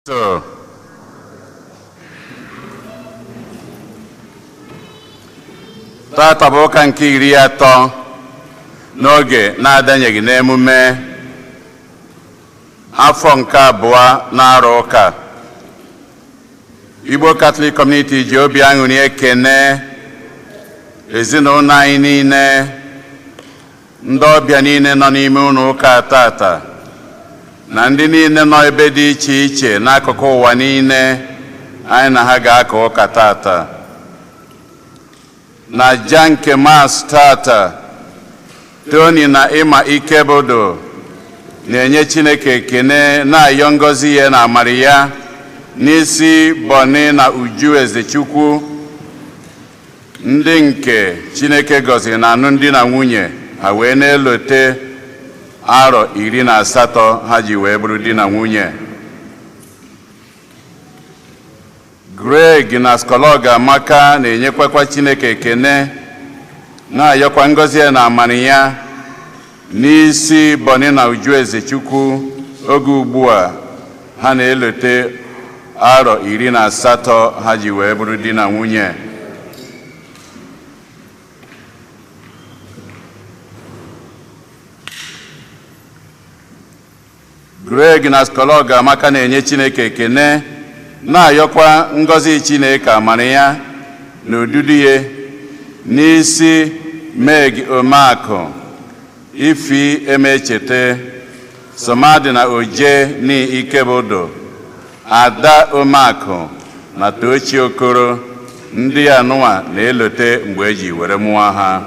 So, tata bụ ụka nke 30 n'oge na-adanyeghị n'emume afọ nke abụọ na-arụ ụka. Igbo Catholic Community ji obi aṅụrị ekene ezinụlọ anyị niile, ndị ọbịa niile nọ n'ime ụlọ ụka tata, na ndị niile nọ ebe dị iche iche n'akụkụ ụwa niile anyị na ha ga-aka ụka tata. Na aja nke Mass tata, Tony na Ịma Ikebodo na-enye Chineke ekene, na-ayọ ngọzi ya na amara ya n'isi Bọni na Uju Ezechukwu, ndị nke Chineke gọziri na alụmdi na nwunye ha, wee na-elote arọ 18 ha ji wee bụrụ di na nwunye. Greg na Skolog Amaka na-enyekwakwa Chineke ekene, na-ayọkwa ngọzi ya na amara ya n'isi Bọni na Uju Ezechukwu oge ugbu a ha na-elote arọ 18 ha ji wee bụrụ di na nwunye. Greg na Skolog Amaka na-enye Chineke ekene, na-ayọkwa ngọzi Chineke, amara ya na odudu ya n'isi Meg Omeakụ, Ifi Emechete, Somadi na Oje ni Ikebodo, Ada Omeakụ na Tochi Okoro, ndị anụwa na-elote mgbe eji were mụọ ha.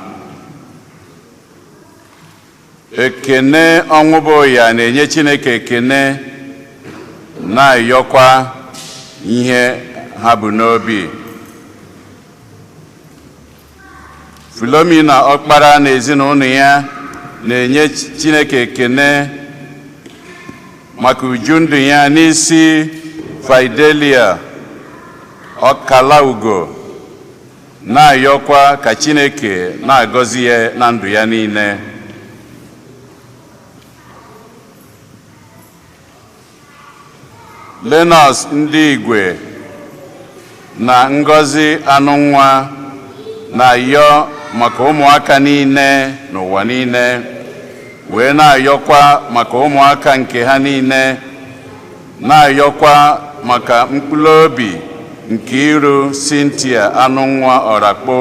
Ekene Ọnwụbụya na-enye Chineke ekene, na-ayọkwa ihe ha bụ n'obi. Filomena Ọkpara na ezinụlọ ya na-enye Chineke ekene maka uju ndụ ya n'isi Fidelia Ọkala Ugo, na-ayọkwa ka Chineke na-agọzi ya na ndụ ya niile. Lenọs ndị Igwe na Ngọzi Anụnwa na-ayọ maka ụmụaka niile n'ụwa niile, wee na-ayọkwa maka ụmụaka nke ha niile, na-ayọkwa maka mkpụrụ obi nke iru Cynthia Anụnwa Ọrakpo,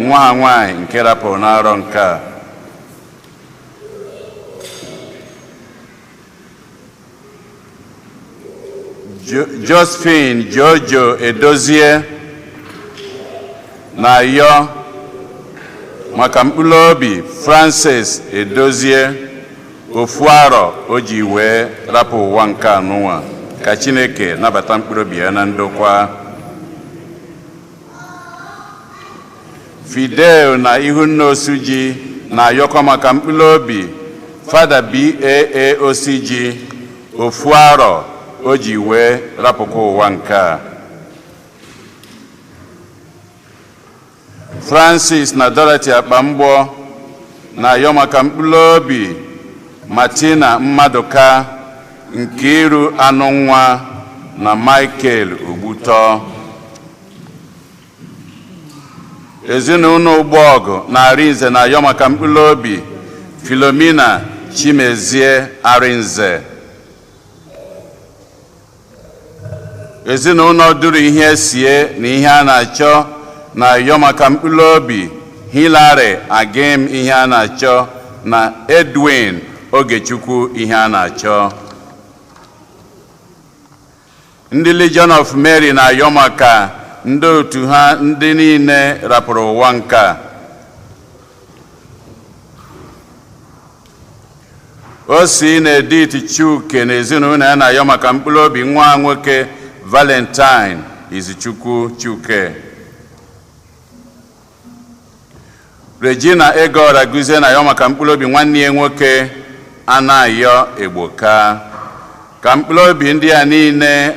nwa ha nwanyị nke rapụrụ n'arọ nke a. Josephine Jojo Edozie na-ayọ maka mkpụrụ obi Francis Edozie, ofu arọ o ji wee rapụ ụwa nke anụnwa, ka Chineke nabata mkpụrụ obi ya na ndokwa. Fidel na Ihunna Osuji na-ayọkwa maka mkpụrụ obi Fada Baa Osiji, ofu arọ o ji wee rapụkwa ụwa nke a. Francis na Dorothy Akpamgbọ na-ayọ maka mkpụrụ obi Martina Mmadụka, Nkiru Anụnwa na Michael Ogbutọ. Ezinụlọ Ụgbọọgụ na Arinze na-ayọ maka mkpụrụ obi Philomena Chimezie Arinze. Ezinụlọ duru ihe sie na ihe a na-achọ na-ayọ maka mkpụrụ obi Hilary Agim ihe a na-achọ na Edwin Ogechukwu ihe a na-achọ. Ndị Legion of Mary na-ayọ maka ndị otu ha ndị niile rapụrụ ụwa nke a. Osi na Edith Chuke na ezinụlọ ya na-ayọ maka mkpụrụ obi nwa ha nwoke Valentine Izuchukwu Chuke. Regina Egora Guzie na-ayọ maka mkpụrụ obi nwanne ya nwoke Anayo Egboka. Ka mkpụrụ obi ndị a niile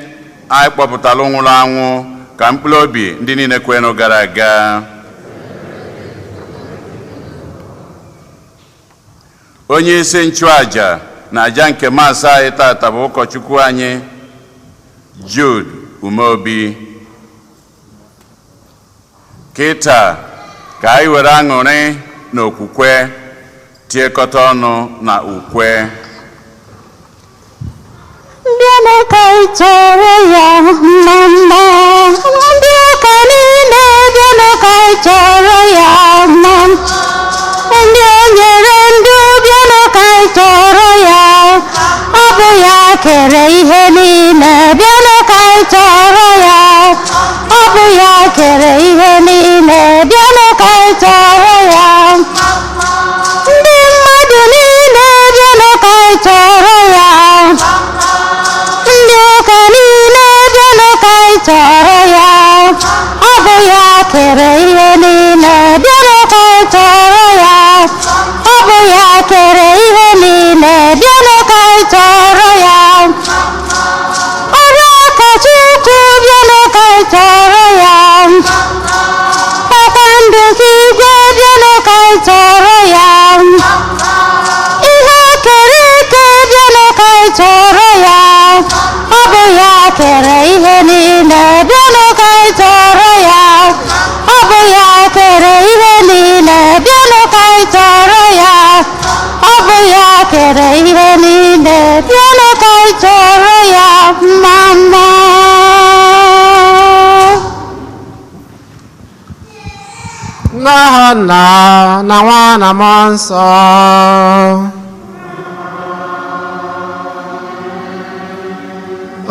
anyị kpọpụtara nwụrụ anwụ, ka mkpụrụ obi ndị niile kwenụ gara aga, onye isi nchụaja na aja nke Mass anyị tata bụ ụkọchukwu anyị Jude Umeobi. Kịta ka anyị were aṅụrị na okwukwe tiekọta ọnụ na ukwe. Bịanụ ka anyị tọrọ ya mma mma. Ndị ụka niile, bịanụ ka anyị tọrọ ya mma. Ndị o nyere ndụ, bịanụ ka anyị tọrọ ya. Ọ bụ ya kere ihe niile, bịanụ ka anyị tọrọ ya. Ọ bụ ya kere ihe niile, bịanụ ka anyị tọrọ ya. Ndị mmadụ niile, bịanụ ka anyị tọrọ ya. Ndị ụka niile, bịanụ ka anyị tọrọ ya. Ọ bụ ya kere ihe niile, bịanụ ka anyị tọrọ ya. Ọ bụ ya kere ihe niile, bịanụ ka anyị tọrọ ya. Ọrụ aka Chukwu, bịanụ ka anyị tọrọ ya. Kpakpando nke igwe, bịanụ ka anyị tọrọ ya. Ihe kere eke, bịanụ ka anyị tọrọ ya. Ọ bụ ya kere ihe niile, bịanụ ka anyị tọrọ ya. Ọ bụ ya kere ihe niile, bịanụ ka anyị tọrọ ya. Ọ bụ ya kere ihe niile, bịanụ ka anyị tọrọ ya mma mma. N'aha Nna na Nwa na Mmụọ Nsọ.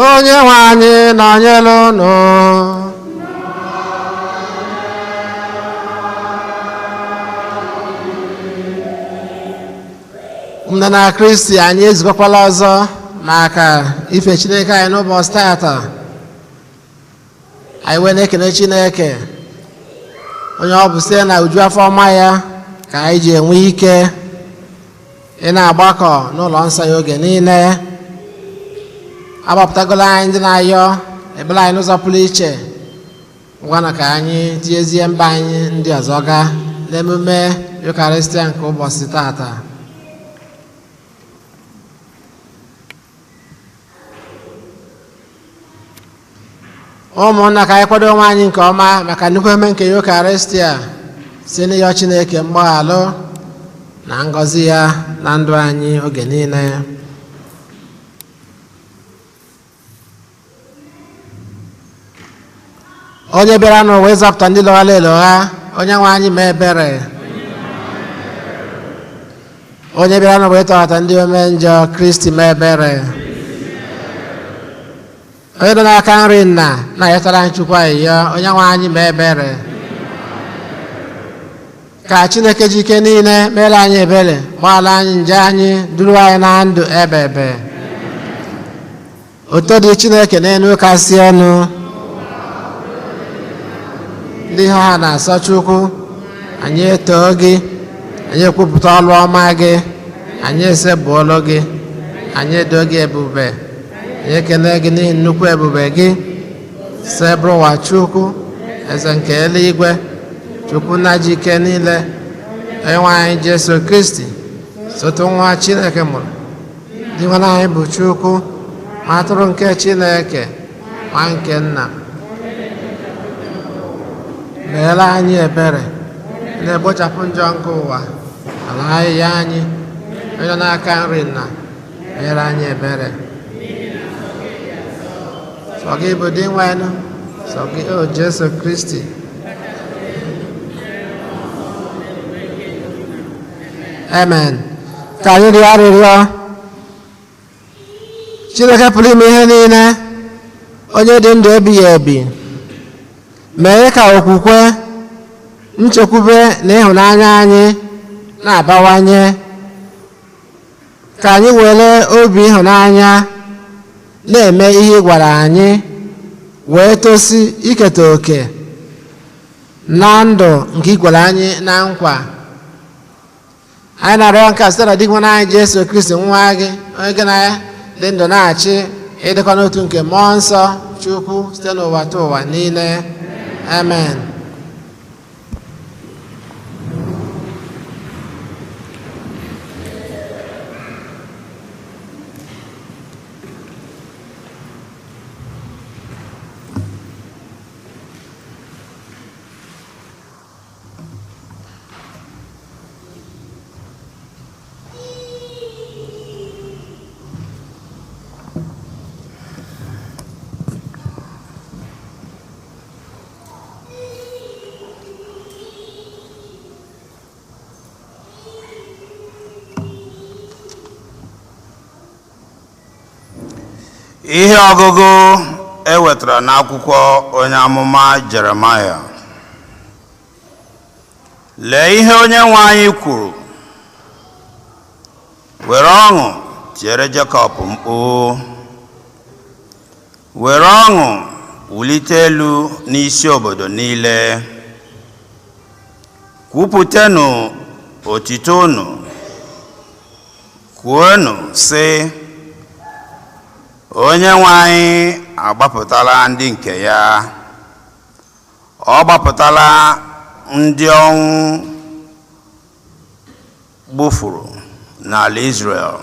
Onye nwe anyị nọnyere unu. Nne na Kristi, anyị ezukọkwala ọzọ maka ife Chineke anyị n'ụbọchị tata. Anyị wee na-ekene Chineke, onye ọ bụ site na uju afọ ọma ya ka anyị ji enwe ike ị na-agbakọ n'ụlọ nsọ ya oge niile. Agbapụtagola anyị ndị na-ayọ ebere anyị n'ụzọ pụrụ iche. Ngwanụ, ka anyị tinyezie mba anyị ndị ọzọ gaa n'emume Yukarịstịa nke ụbọchị tata. Ụmụnna, ka anyị kwado onwe anyị nke ọma maka nnukwu emume nke Yukarịstịa si n'ịyọ Chineke mgbaghalụ na ngọzi ya na ndụ anyị oge niile. Onye bịara n'ụwa ịzọpụta ndị lọghara elogha, onye nwe anyị mee ebere. Onye bịara n'ụwa ịtọghata ndị ome njọ, Kristi mee ebere. Onye nọ n'aka nri nna na-ayọtara anyị Chukwu ayịyọ, onye nwe anyị mee ebere. Ka Chineke ji ike niile mere anyị ebere, gbaghara anyị njọ anyị, duru anyị na ndụ ebe ebe. Oto dị Chineke n'elu kasị elu. Ndị ha na-asọ Chukwu, anyị etoo gị, anyị ekwupụta ọrụ ọma gị, anyị esebụọlụ gị, anyị edo gị ebube, anyị ekene gị n'ihi nnukwu ebube gị. Sebụrụ ụwa Chukwu, eze nke eluigwe, Chukwu nna ji ike niile, onye nwe anyị Jesu Kristi, sotu nwa Chineke mụrụ, dị nwe anyị bụ Chukwu, ma atụrụ nke Chineke, nwa nke nna, meere anyị ebere, na-egbochapụ njọ nke ụwa, ala ahịhịa anyị. Onye nọ n'aka nri nna meere anyị ebere. Sọ gị bụ dị nwenụ, sọ gị o Jesu Kristi. Amen. Ka anyị rịọ arịrịọ. Chineke pụrụ ime ihe niile, onye dị ndụ ebighị ebi, mee ka okwukwe, nchekwube na ịhụnanya anyị na-abawanye, ka anyị were obi ịhụnanya na-eme ihe ị gwara anyị, wee tosi iketa oke na ndụ nke ị gwara anyị na nkwa. Anyị na-arịọ nke a site na di nwe anyị Jesu Kristi, nwa gị, onye gị na ya dị ndụ na-achị, ịdịkwa n'otu nke Mmụọ Nsọ Chukwu, site n'ụwa ta ụwa niile. Amen. Ihe ọgụgụ e wetara n'akwụkwọ onye amụma Jeremaya. Lee ihe onye nwe anyị kwuru: Were ọṅụ tiere Jekọb mkpu, were ọṅụ wulite elu n'isi obodo niile. Kwupụtanụ otito unu, kwuonụ sị, Onye nwe anyị agbapụtala ndị nke ya, ọ gbapụtala ndị ọnwụ gbufuru n'ala Izrel.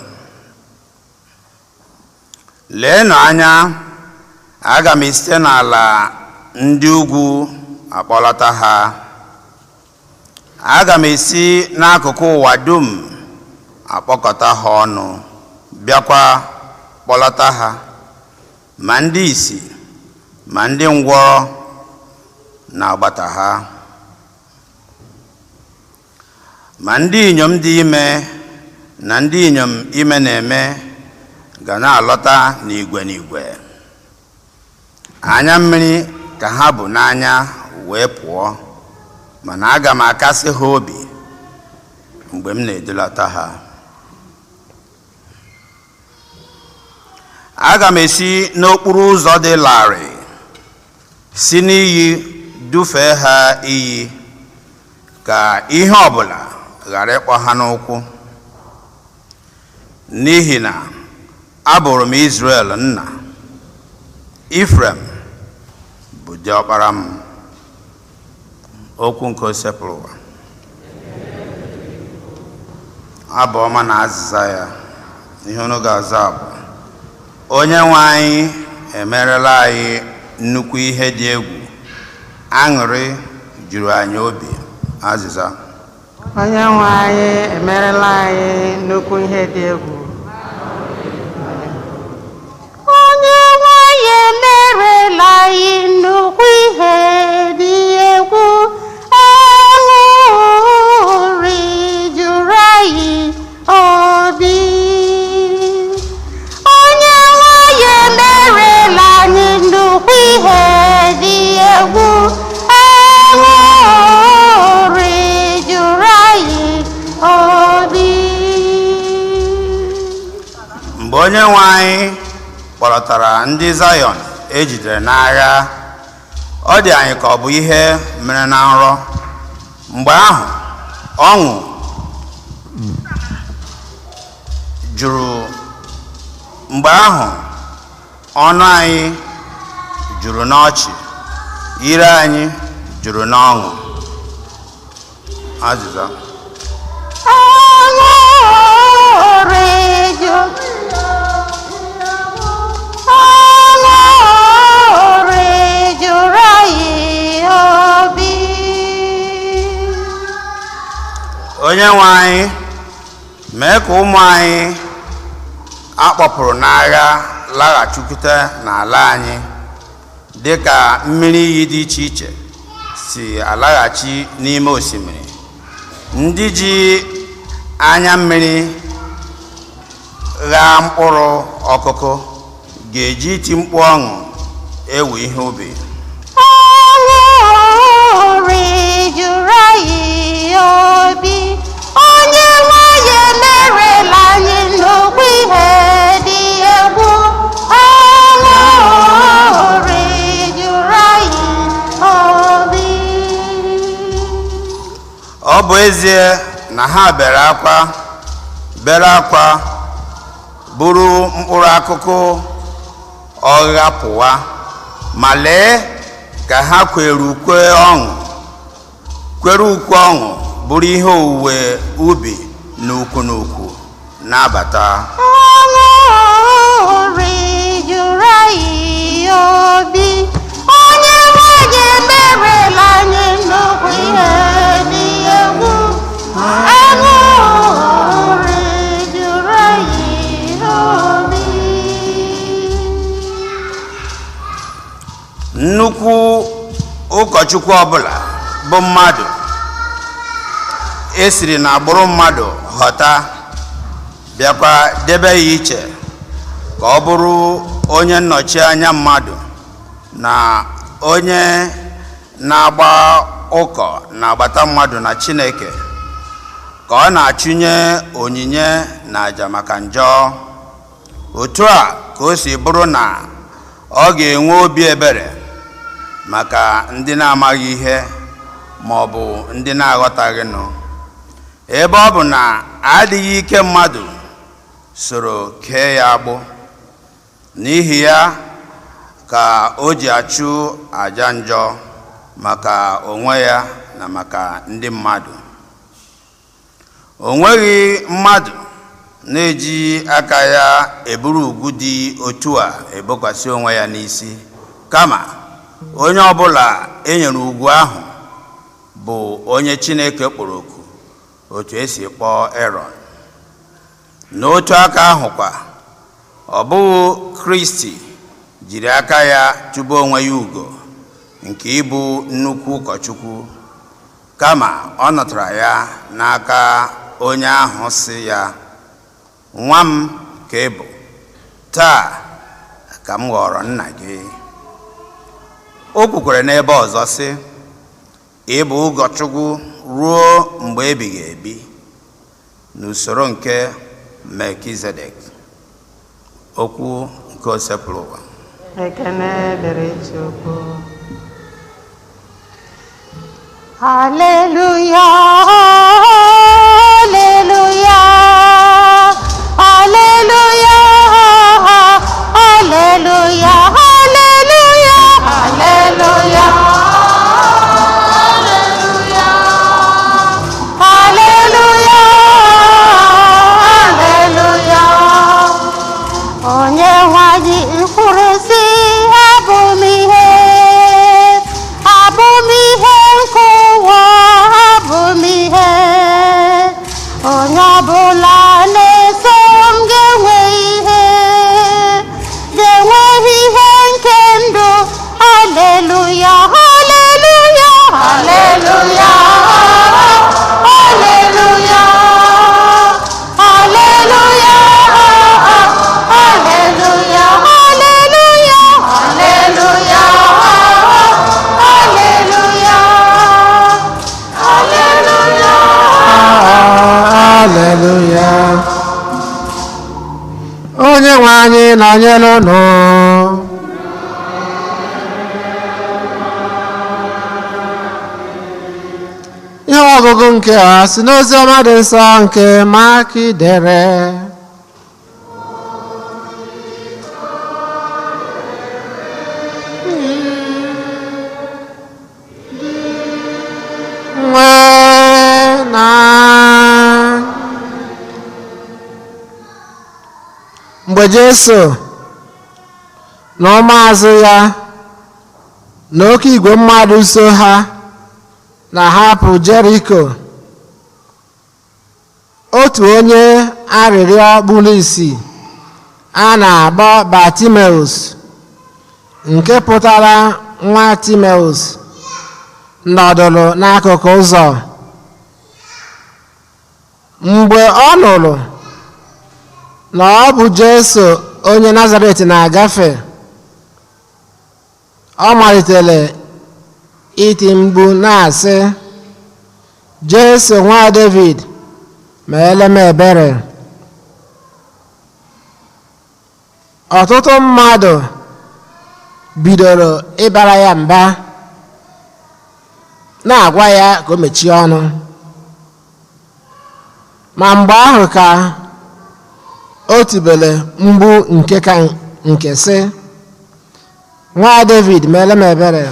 Leenụ anya, aga m esite n'ala ndị ugwu akpọlata ha, aga m esi n'akụkụ ụwa dum akpọkọta ha ọnụ, bịakwa kpọlata ha, ma ndị ìsì ma ndị ngwọrọ na-agbata ha, ma ndị inyom dị ime na ndị inyom ime na-eme ga na-alọta n'igwe n'igwe. Anya mmiri ka ha bụ n'anya wee pụọ, mana aga m akasị ha obi mgbe m na-edulata ha. Aga m esi n'okporo ụzọ dị larịị si n'iyi dufee ha iyi, ka ihe ọbụla ghara ịkpọ ha n'ụkwụ, n'ihi na abụrụ m Izrel nna, Ifrem bụ diọkpara m. Okwu nke Osebụrụwa. Abụ ọma na azịza ya. Ihe unu ga-aza bụ: Onye nwe anyị emerela anyị nnukwu ihe dị egwu, aṅụrị juru anyị obi. Azịza. Onye nwe anyị emerela anyị nnukwu ihe dị egwu. Onye nwe anyị emerela anyị nnukwu ihe dị egwu, aṅụrị juru anyị obi. Onye nwe anyị emerela anyị nnukwu ihe dị egwu, aṅụrị juru anyị obi. Mgbe onye nwe anyị kpọlọtara ndị Zayọn ejidere n'agha, ọ dị anyị ka ọ bụ ihe mere na nrọ. Mgbe ahụ ọṅụ juru, mgbe ahụ ọnụ anyị juru n'ọchị, ire anyị juru n'ọṅụ. Azịza. Aṅụrị juru aṅụrị juru anyị obi. Onye nwe anyị, mee ka ụmụ anyị akpọpụrụ n'agha laghachikwute n'ala anyị, dị ka mmiri iyi dị iche iche si alaghachi n'ime osimiri. Ndị ji anya mmiri ghaa mkpụrụ ọkụkụ ga-eji iti mkpu ọṅụ ewe ihe ubi. Aṅụrị juru anyị obi. Onye nwe anyị emerela anyị nnukwu ihe dị egwu. Aṅụrị juru anyị obi. Ọ bụ ezie na ha bere akwa, bere akwa buru mkpụrụ akụkụ ọgha pụwa, ma lee ka ha kwere ukwe ọṅụ, kwere ukwe ọṅụ bụrụ ihe owuwe ubi n'ukwu n'ukwu na-abata. Aṅụrị juru anyị obi. Onye nwe anyị emerela anyị nnukwu ihe dị egwu. Aṅụrị juru anyị obi. Nnukwu ụkọchukwu ọbụla bụ mmadụ esiri n'agbụrụ mmadụ ghọta, bịakwa debe ya iche Ka ọ bụrụ onye nnọchi anya mmadụ na onye na-agba ụkọ na-agbata mmadụ na Chineke, ka ọ na-achụnye onyinye na àjà maka njọ. Otu a ka o si bụrụ na ọ ga-enwe obi ebere maka ndị na-amaghị ihe ma ọ bụ ndị na-aghọtaghịnụ, ebe ọ bụ na adịghị ike mmadụ soro kee ya agbụ. N'ihi ya ka o ji achụ àjà njọ maka onwe ya na maka ndị mmadụ. O nweghị mmadụ na-eji aka ya eburu ugwu dị otu a ebokwasị onwe ya n'isi, kama onye ọbụla e nyere ugwu ahụ bụ onye Chineke kpọrọ oku, otu esi kpọọ Erọn. N'otu aka ahụkwa, ọ bụghị Kristi jiri aka ya tụba onwe ya ugo nke ịbụ nnukwu ụkọchukwu, kama ọ natara ya n'aka onye ahụ sị ya, "Nwa m ka ị bụ, taa ka m ghọrọ nna gị." O kwukwere n'ebe ọzọ sị, "Ị bụ ụkọchukwu ruo mgbe ebighị ebi n'usoro nke Melkizedek." Okwu nke Osebụrụwa. Ekene dịrị Chukwu. Hallelujah, hallelujah, hallelujah, hallelujah, hallelujah, hallelujah. Hallelujah, hallelujah. Onye nwe anyị kwuru sị, "Abụ m ihe, abụ m ihe nke ụwa, abụ m ihe. Onye ọbụla na-eso m ga-enwe ihe, ga-enwe ihe nke ndụ." Haleluya, haleluya, haleluya, haleluya, haleluya, haleluya, haleluya, haleluya, haleluya, haleluya. Haleluya. Onye nwe anyị nọnyere unu. Ihe ọgụgụ nke a si n'ozi ọma dị nsọ nke Mak dere. Nwee na mgbe Jesu na ụmụazụ ya na oke igwe mmadụ so ha na-ahapụ Jeriko, otu onye arịrịọ kpuru ìsì a na-akpọ Bartimeus, nke pụtara nwa Timeus, nọdụrụ n'akụkụ ụzọ. Mgbe ọ nụrụ na ọ bụ Jesu onye Nazaret na-agafe, ọ malitere iti mkpu na-asị, "Jesu, nwa David, meele m ebere." Ọtụtụ mmadụ bidoro ịbara ya mba, na-agwa ya ka o mechie ọnụ, ma mgbe ahụ ka o tibere mgbu nke ka nke sị, "Nwa David, meele m ebere."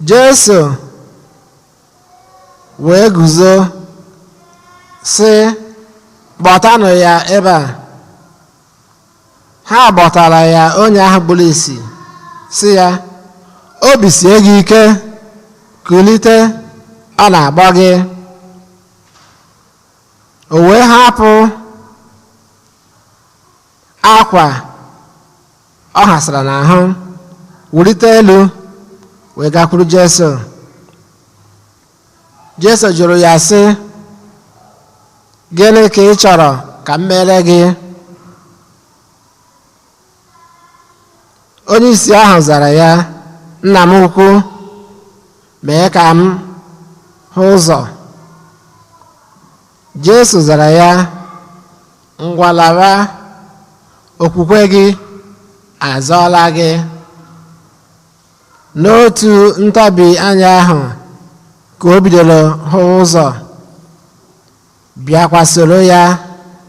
Jesu wee guzo sị, "Kpọtanụ ya ebe a." Ha kpọtara ya onye ahụ kpuru ìsì, sị ya, "Obi sie gị ike, kulite, ọ na-akpọ gị." O wee hapụ akwa ọ hasara n'ahụ, wulite elu wee gakwuru Jesu. Jesu jụrụ ya sị, "Gịnị ka ị chọrọ ka m mere gị?" Onye isi ahụ zara ya, "Nna m ukwu, mee ka m hụ ụzọ." Jesu zara ya, "Ngwa, lawa, okwukwe gị azọọla gị." N'otu ntabi anya ahụ ka o bidoro hụ ụzọ, bịakwa soro ya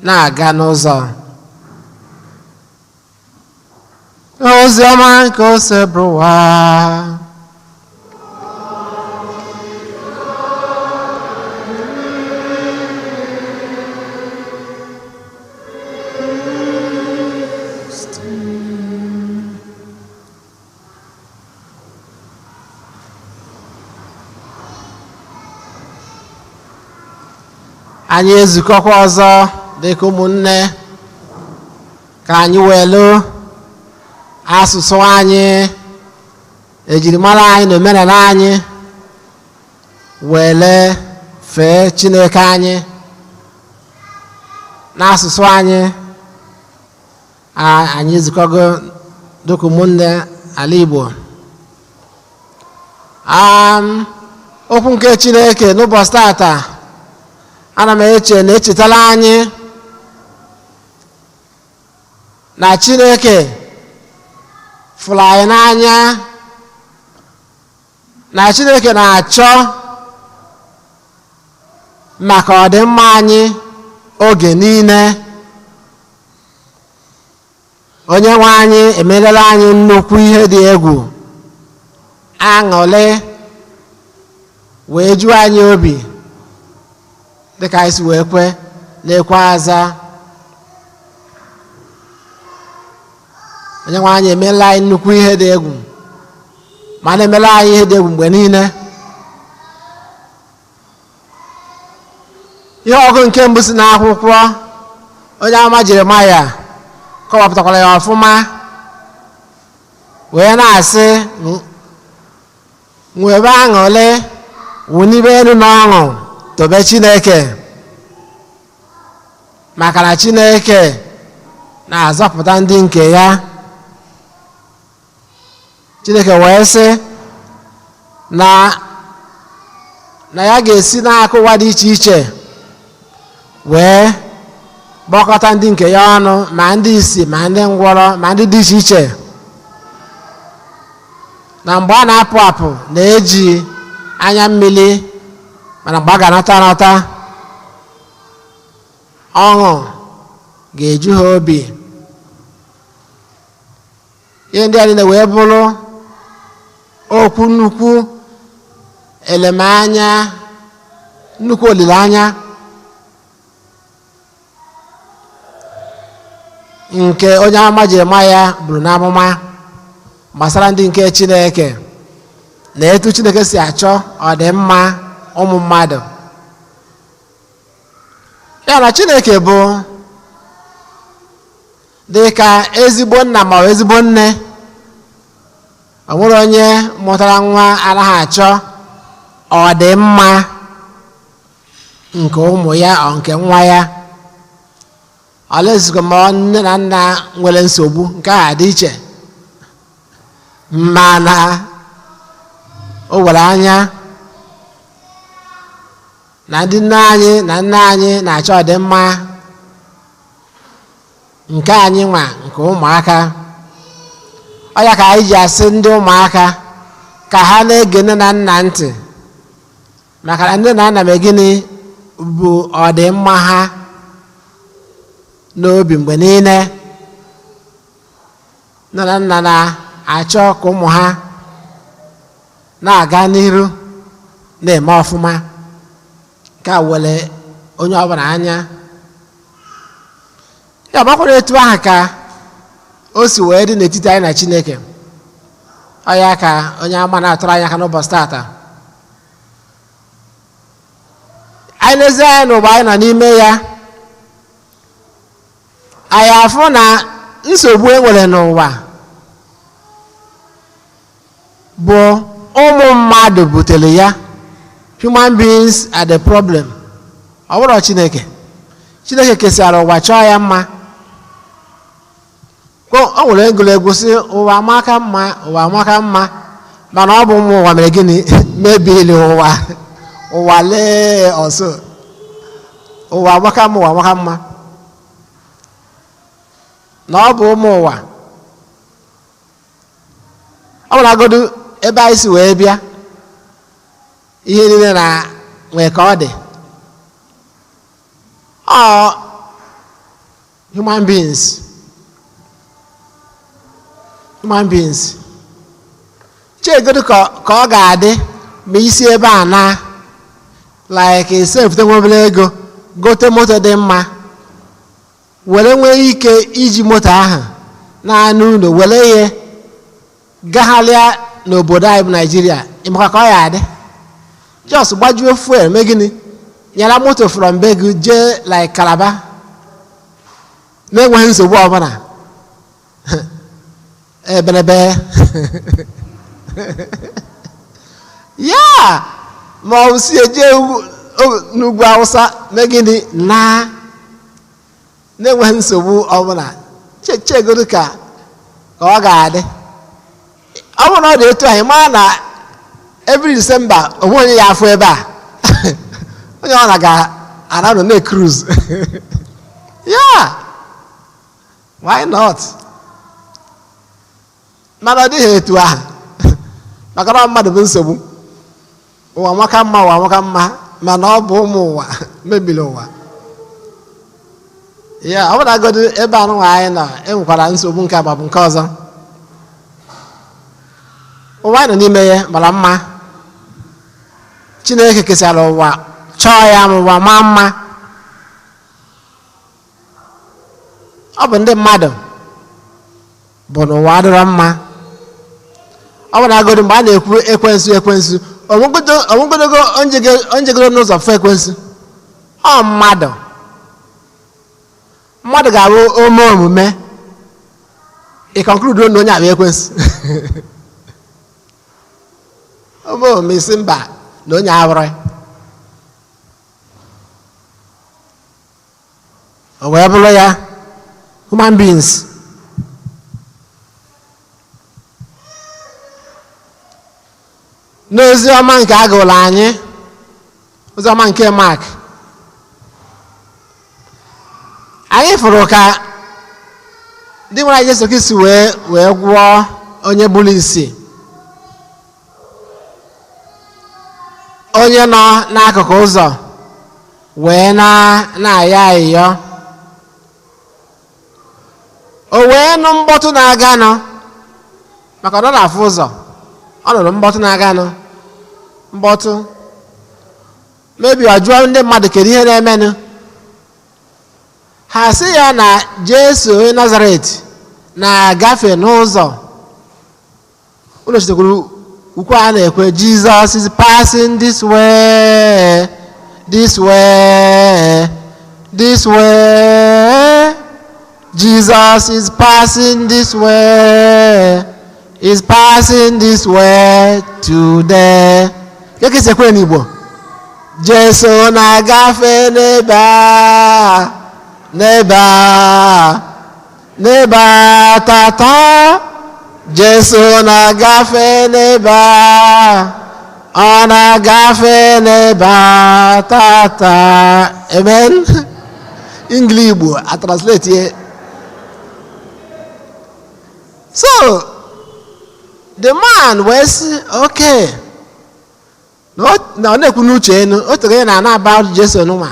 na-aga n'ụzọ. Ozi ọma nke Osebụrụwa. Anyị ezukọkwa ọzọ dịka ụmụnne ka anyị welu asụsụ anyị, ejirimara anyị na omenala anyị wele fee Chineke anyị n'asụsụ anyị. Anyị ezukọgo dịka ụmụnne ala Igbo. Okwu nke Chineke n'ụbọchị tata, ana m eche na echetala anyị na Chineke fụrụ anyị n'anya, na Chineke na-achọ maka ọdịmma anyị oge niile. Onye nwe anyị emerela anyị nnukwu ihe dị egwu, aṅụrị wee juo anyị obi, dịka anyị si wee kwe na-ekwe aza. Onye nwe anyị emeela anyị nnukwu ihe dị egwu, ma na-emela anyị ihe dị egwu mgbe niile. Ihe ọgụ nke mbụ si n'akwụkwọ onye amụma Jeremaya kọwapụtakwara ya ọfụma, wee na-asị, "Nwebe aṅụrị, wụnibe elu n'ọṅụ, tobe Chineke, maka na Chineke na-azọpụta ndị nke ya." Chineke wee sị na ya ga-esi n'akụ ụwa dị iche iche wee kpọkọta ndị nke ya ọnụ, ma ndị isi, ma ndị ngwọrọ, ma ndị dị iche iche, na mgbe a na-apụ apụ na-eji anya mmiri, mana mgbe a ga-anata anata, ọṅụ ga-eju ha obi. Ihe ndị a niile wee bụrụ okwu nnukwu elemanya, nnukwu olileanya nke onye amụma Jeremaya buru n'amụma gbasara ndị nke Chineke na etu Chineke si achọ ọdịmma ụmụ mmadụ ya. Na Chineke bụ dị ka ezigbo nna ma ọ bụ ezigbo nne. Ọ nwere onye mụtara nwa anaghị achọ ọdịmma nke ụmụ ya, ọ nke nwa ya? Ọlezikwa ma nne na nna nwere nsogbu, nke a dị iche, mana o were anya na ndị nne anyị na nna anyị na-achọ ọdịmma nke anyị nwa, nke ụmụaka. Ọ ya ka anyị ji asị ndị ụmụaka ka ha na-ege nne na nna ntị, maka na nne na nna ma gịnị bụ ọdịmma ha n'obi mgbe niile. Nne na nna na-achọ ka ụmụ ha na-aga n'iru, na-eme ọfụma. Nke a were onye ọbụla anya ya gbakwara. Etu ahụ ka o si wee dị n'etiti anyị na Chineke. Ọ ya ka onye ama na-atụrụ anyị aka n'ụbọchị tata. Anyị lezie anya n'ụwa anyị nọ n'ime ya, anyị afụ na nsogbu e nwere n'ụwa bụ ụmụ mmadụ butere ya. Human beings are the problem, ọ bụrụ Chineke. Chineke kesara ụwa, chọọ ya mma. O nwere egwuregwu sị, "Ụwa amaka mma, ụwa amaka mma, mana ọ bụ ụmụ ụwa mere gịnị? Mebili ụwa." Ụwa lee ọsọ, ụwa amaka mma, ụwa amaka mma, na ọ bụ ụmụ ụwa. Ọ bụlagodu ebe anyị si wee bịa, ihe niile na nwee ka ọ dị. Ọ human beings, human beings. Chegodu ka ọ ga-adị ma isi ebe a na like esefute nwa obere ego, gote moto dị mma, were nwee ike iji moto ahụ na-anụ ụlọ, were ihe gagharịa n'obodo anyị bụ Naijiria. Ịmakwa ka ọ ya adị? Just gbajuo fuel, mee gịnị, nyara moto from be gị jee like Calabar na-enweghị nsogbu ọbụla. Ebenebe ya ma ọ bụ si eje n'ugwu Awụsa, mee gịnị, na na-enweghị nsogbu ọbụla. Chegodu ka ọ ga-adị ọ bụrụ na ọ dị etu anyị mara na every December onwe onye ya afụ ebe a, onye ọ na ga-ara nọ na-cruise. Yeah, why not? Mana ọ dịghị etu ahụ, maka na mmadụ bụ nsogbu. Ụwa maka mma, ụwa maka mma, mana ọ bụ ụmụ ụwa mebiri ụwa ya. Ọ bụrụgodu ebe anụnwa anyị nọ, enwekwara nsogbu nke ma bụ nke ọzọ. Ụwa anyị nọ n'ime ya mara mma. Chineke kesara ụwa, chọọ ya ma ụwa maa mma. Ọ bụ ndị mmadụ bụ na ụwa adịrọ mma. Ọ bụ na agodi mgbe a na-ekwu ekwensu, ekwensu onwegodogo onjegoro n'ụzọ fụ ekwensu. Ọ mmadụ, mmadụ ga-abụ ome omume ị conclude na onye abụ ekwensu. Ome omume isi mba na onye abụrụ o wee bụrụ ya. Human beings. N'ozi ọma nke a gụrụ anyị, ozi ọma nke Mark, anyị fụrụ ka ndị nwere Jesu Kristi wee gwọọ onye buru isi, onye nọ n'akụkụ ụzọ wee na-ayọ ayịyọ. O wee nụ mkpọtụ na-aganụ, maka ọ na-afụ ụzọ. Ọ nụrụ mkpọtụ na-aganụ, mkpọtụ mebi. Ọ jụọ ndị mmadụ, kedu ihe na-emenụ? Ha sị ya na Jesu onye Nazaret na-agafe n'ụzọ. Ụlọ chetakwuru ukwu a na-ekwe, "Jesus is passing this way, this way, this way. Jesus is passing this way, is passing this way today." Keke si ekwe n'Igbo, Jesu na-agafe n'ebe a, n'ebe a, n'ebe a tata. Jesu na-agafe n'ebe a, ọ na-agafe n'ebe a tata. Amen. English Igbo a translate ye. So the man wee sị, okay, na ọ na-ekwu n'uche enu o tere ya na ana-aba Jesu nwa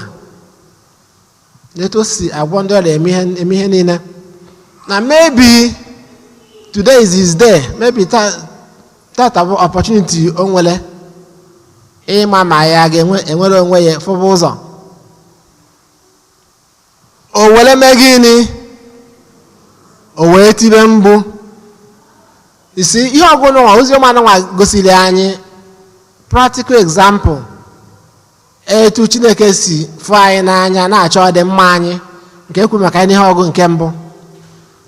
n'etu o si agwọ ndị ọrịa, eme ihe niile, na maybe today is his day, maybe tata bụ opportunity o nwere ịma ma ya ga-enwere onwe ya fụba ụzọ. O were mee gịnị? O wee tibe mbụ isi ihe ọgụgụ nwa. Oziọma nwa gosiri anyị practical example etu Chineke si fụ anyị n'anya, na-achọ ọdịmma anyị, nke ekwu maka ihe ọgụ nke mbụ.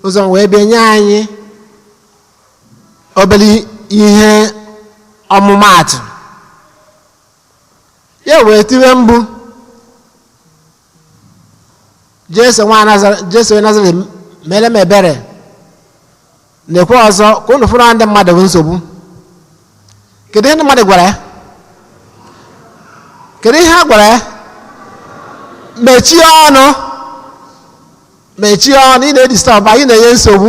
Ụzọ wee bịa nye anyị obere ihe ọmụmaatụ. Ya wee tiwe mbụ, "Jesu nwa Nazaret, Jesu onye Nazaret, mere m ebere." Na-ekwe ọzọ ka unu fụrụ ndị mmadụ bụ nsogbu. Kedu ihe ndị mmadụ gwara ya? Kedu ihe ha gwara ya? Mechie ọnụ, mechie ọnụ, ị na-edisturb anyị, na-enye nsogbu.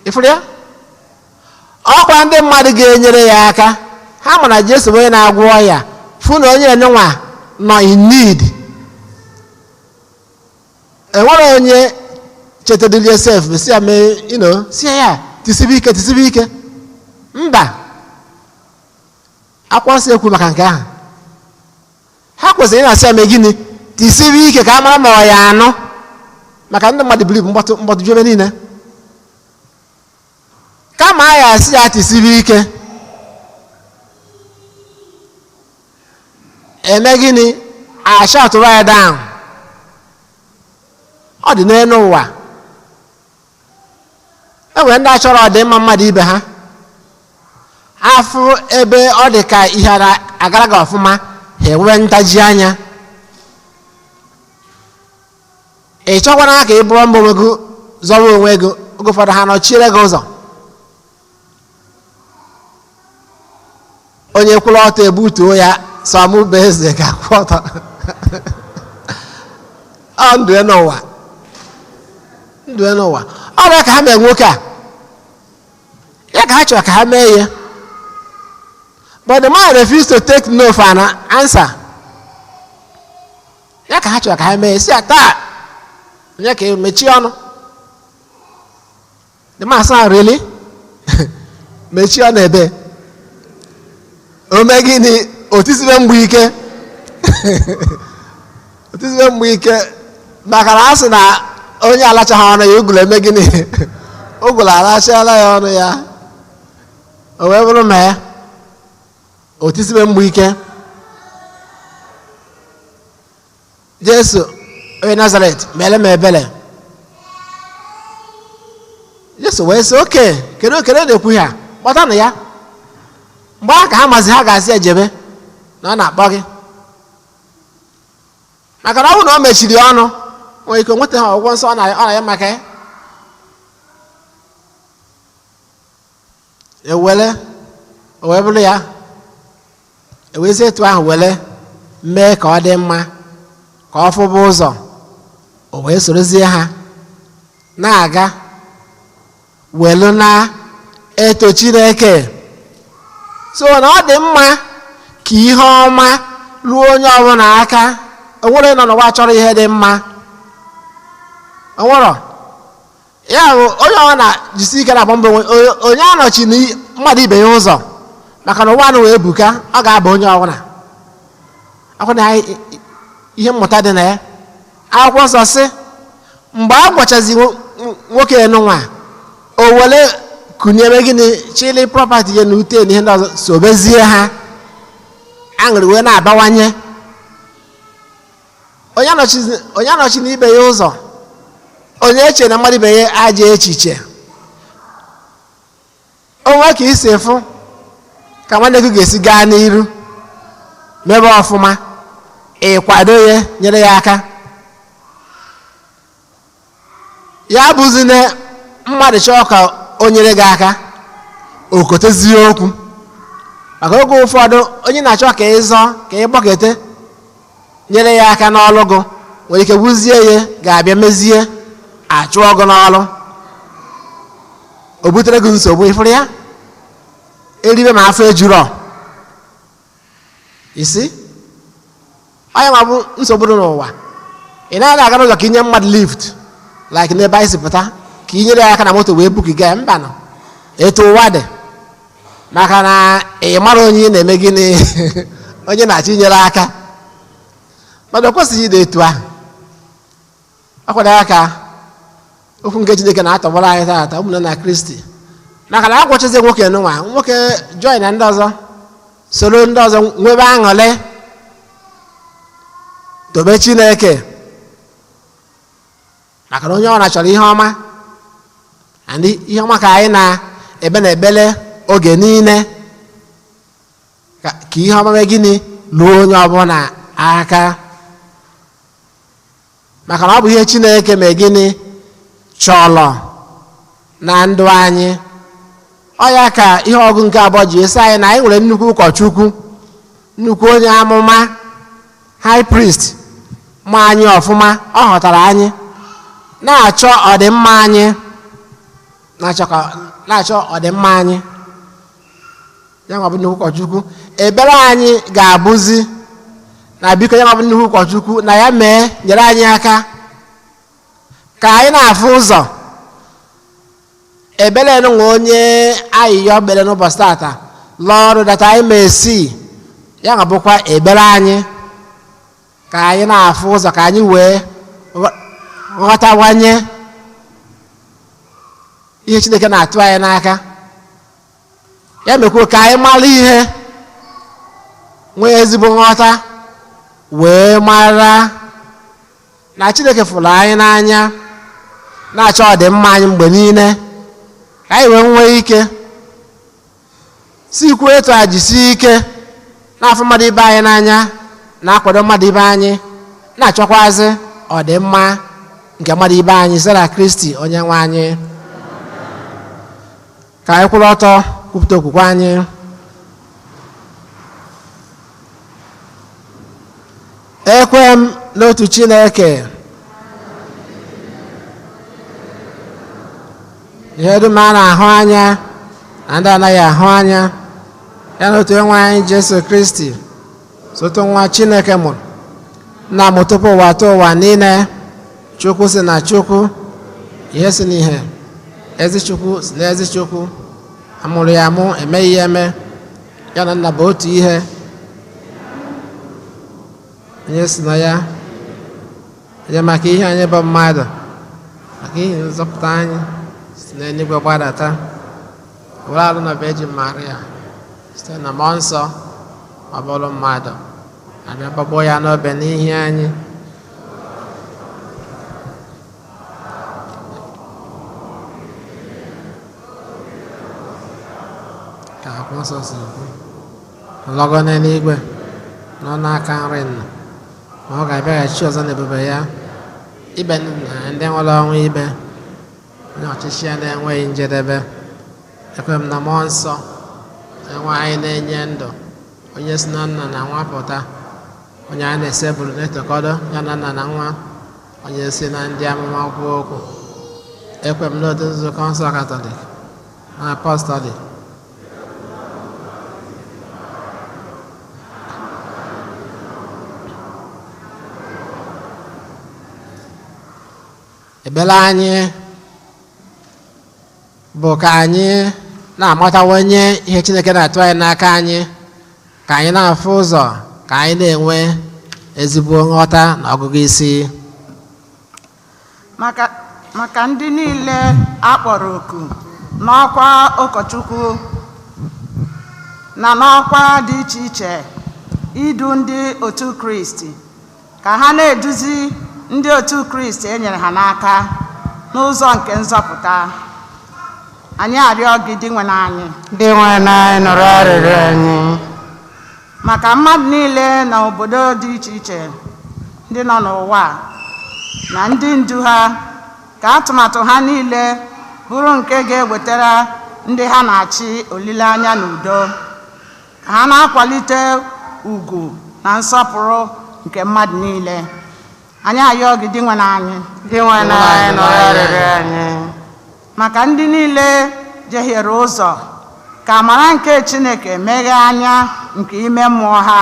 Ịfụrụ ya? Ọkwa ndị mmadụ ga-enyere ya aka. Ha ma na Jesu bụ onye na-agwọ ọya, fụ na onye nwa nọ in need. Enwere onye chetadịrị sef si ya mee ino si ya tisibe ike, tisibe ike. Mba, akwụkwọ nsọ ekwu maka nke ahụ. Ha kwesịrị ị na-asị ya mee gịnị? Tisibe ike, ka a mara ma ọ ya anụ, maka ndị mmadụ buru ibu, mkpọtụ mkpọtụ ju ebe niile. Kama a ya asị ya tisibe ike, eme gịnị? Ashatụrụ ya down. Ọ dị n'elu ụwa, e nwere ndị achọrọ ọdịmma mmadụ ibe ha. Afụ ebe ọ dị ka ihe agara gị ọfụma, ha enwee ntaji anya. Ị chọkwana ka ị bụrụ mbọ onwe gị, zọrọ onwe gị. Oge ụfọdụ ha nọchiere gị ụzọ. Onye kwụrụ ọtọ ebutuo ya, sọmụba eze ga-akwụ ọtọ. Ọ ndụ ya n'ụwa, ndụ ya n'ụwa. Ọ bụ ya ka ha mee nwoke a, ya ka ha chọrọ ka ha mee ya. But the man refused to take no for an answer. Ya ka ha chọrọ ka ha mee, si ya taa onye ka mechie ọnụ. The man sị, "Really? Mechie ọnụ?" Ebe o mee gịnị? Otisibe mgbe ike, otisibe mgbe ike, maka na a sị na onye alachaghị ọnụ ya, ụgụrụ eme gịnị? Ụgụrụ alachala ya ọnụ ya. O wee bụrụ ma ya otisibe mgbe ike. Jesu onye Nazaret, mere m ebere. Jesu wee sị, "Oke kedu kedu na-ekwu ya? Kpọtanụ ya." Mgbe ahụ ka ha mazi ha ga-asị ejebe na ọ na-akpọ gị, maka na ọ bụrụ na o mechiri ọnụ, nwere ike nweta ha ọgwụgwọ nsọ. Ọ na ya maka ya ewere o wee bụrụ ya ewezi etu ahụ were mee ka ọ dị mma, ka ọ fụba ụzọ. O wee sorozie ha na-aga, welu na-eto Chineke. So na ọ dị mma ka ihe ọma ruo onye ọbụla aka. Onwere nọ n'ụwa chọrọ ihe dị mma? Onwere ya bụ onye ọbụla jisi ike na-agba mbọ onye anọchi na mmadụ ibe ya ụzọ, maka na ụwa anụ wee buka, ọ ga-aba onye ọbụla akwụ na ihe mmụta dị na ya. Akwụkwọ nsọ sị, mgbe a gwachazi nwoke nwa, o were kụnyere gịnị? Chili property ya na ute na ihe ndị ọzọ, sobezie ha, aṅụrị wee na-abawanye. Onye anọchi na ibe ya ụzọ, onye eche na mmadụ ibe ya ajọ echiche. Onwe ka isi fụ ka nwanne gị ga-esi gaa n'iru mebe ọfụma, ị kwado ya, nyere ya aka. Ya bụzi na mmadụ chọọ ka o nyere gị aka, o kotezie okwu. Maka oge ụfọdụ onye na-achọ ka ị zọọ, ka ị gbakete nyere ya aka n'ọlụ gị, nwere ike wuzie ya ga-abịa mezie achụọ gị n'ọlụ, o butere gị nsogbu. Ịfụrụ ya eribe ma afọ ejurọ isi onye ma bụ nsogbu dị n'ụwa. Ị naghị aga n'ụzọ ka inye mmadụ lift, like n'ebe anyị si pụta, ka i nyere ya aka na moto wee bukiga ya. Mba, nọ etu ụwa dị, maka na ị mara onye ị na-eme gịnị, onye na-achọ inyere aka. Mana o kwesịghị ịdị etu ahụ. Ọ kwado aka okwu nke Chineke na-atọgbọrọ anyị taata, ụmụnne na Kristi, maka na agwọchazi nwoke nụnwa, nwoke join na ndị ọzọ, soro ndị ọzọ nwebe aṅụrị, tobe Chineke, maka na onye ọ na-achọrọ ihe ọma. And ihe ọma ka anyị na-ebe na ekpere oge niile, ka ihe ọma mee gịnị? Luo onye ọbụla aka, maka na ọ bụ ihe Chineke mee gịnị? Chọrọ. Na ndụ anyị, ọ ya ka ihe ọgụ nke abụọ ji esi anyị na anyị nwere nnukwu ụkọchukwu, nnukwu onye amụma, high priest, ma anyị ọfụma. Ọ ghọtara anyị, na-achọ ọdịmma anyị, na-achọ ọdịmma anyị. Ya nwa bụ nnukwu ụkọchukwu. Ebere anyị ga-abụzi na biko, ya nwa bụ nnukwu ụkọchukwu, na ya mee nyere anyị aka ka anyị na-afụ ụzọ. Ebere nwe onye ayịyọ kpere n'ụbọchị tata, Lord, that I may see, ya nwa bụkwa ebere anyị, ka anyị na-afụ ụzọ, ka anyị wee ghọtawanye ihe Chineke na-atụ anyị n'aka. Ya mekwuo ka anyị mara ihe, nwee ezigbo nghọta, wee mara na Chineke fụrụ anyị n'anya, na-achọ ọdịmma anyị mgbe niile, ka anyị wee nwee ike sikwuo etu a, jisie ike na-afụ mmadụ ibe anyị n'anya, na-akwado mmadụ ibe anyị, na-achọkwazị ọdịmma nke mmadụ ibe anyị, site na Kristi onye nwe anyị. Ka anyị kwụrụ ọtọ kwupụta okwukwe anyị. Ekwe m n'otu Chineke, ihe dum a na-ahụ anya na ndị anaghị ahụ anya, ya na otu Onyenwe anyị Jesu Kristi, sotu nwa Chineke mụrụ nna mụ tupu ụwa tụ ụwa niile, Chukwu si na Chukwu, ihe si n'ihe, ezi Chukwu si na ezi Chukwu, amụrụ ya amụ, emeghị ya eme, ya na nna bụ otu ihe, onye si na ya onye maka ihe anyị bụ mmadụ, maka ihe nzọpụta anyị, si n'eluigwe gbadata, were arụ na Virgin Maria, site na Mmụọ Nsọ ọ bụrụ mmadụ, abịa gbagbuo ya n'obe n'ihi anyị. Ka Akwụkwọ Nsọ si kwu, lọgọ n'eluigwe, nọ n'aka nri nna, ma ọ ga-abịaghachi ọzọ n'ebube ya ibe na ndị nwụrụ ọnwụ ibe, onye ọchịchị ya na-enweghị njedebe. Ekwe m na Mmụọ Nsọ enwe anyị na-enye ndụ, onye si na nna na nwa pụta, onye a na-esebụrụ na-etokọdo ya na nna na nwa, onye si na ndị amụma kwuo okwu. Ekwe m n'otu nzukọ nsọ Katọlik na apọstọlik. Ekpere anyị bụ ka anyị na-amatawanye ihe Chineke na-atụ anyị n'aka anyị, ka anyị na-afụ ụzọ, ka anyị na-enwe ezigbo nghọta na ọgụgụ isi. Maka ndị niile a kpọrọ oku n'ọkwa ụkọchukwu na n'ọkwa dị iche iche idu ndị otu Kristi, ka ha na-eduzi ndị otu Kristi e nyere ha n'aka n'ụzọ nke nzọpụta. Anyị arịọ gị, Dinwenụ anyị. Dinwenụ anyị, nụrụ arịrịọ anyị. Maka mmadụ niile na obodo dị iche iche ndị nọ n'ụwa na ndị ndu ha, ka atụmatụ ha niile bụrụ nke ga-ewetara ndị ha na-achị olileanya na udo, ka ha na-akwalite ugwu na nsọpụrụ nke mmadụ niile. Anyị ayọ gị, Dinwenụ anyị. Dinwenụ anyị, nụrụ arịrịọ anyị. Maka ndị niile jehiere ụzọ, ka amara nke Chineke meghee anya nke ime mmụọ ha,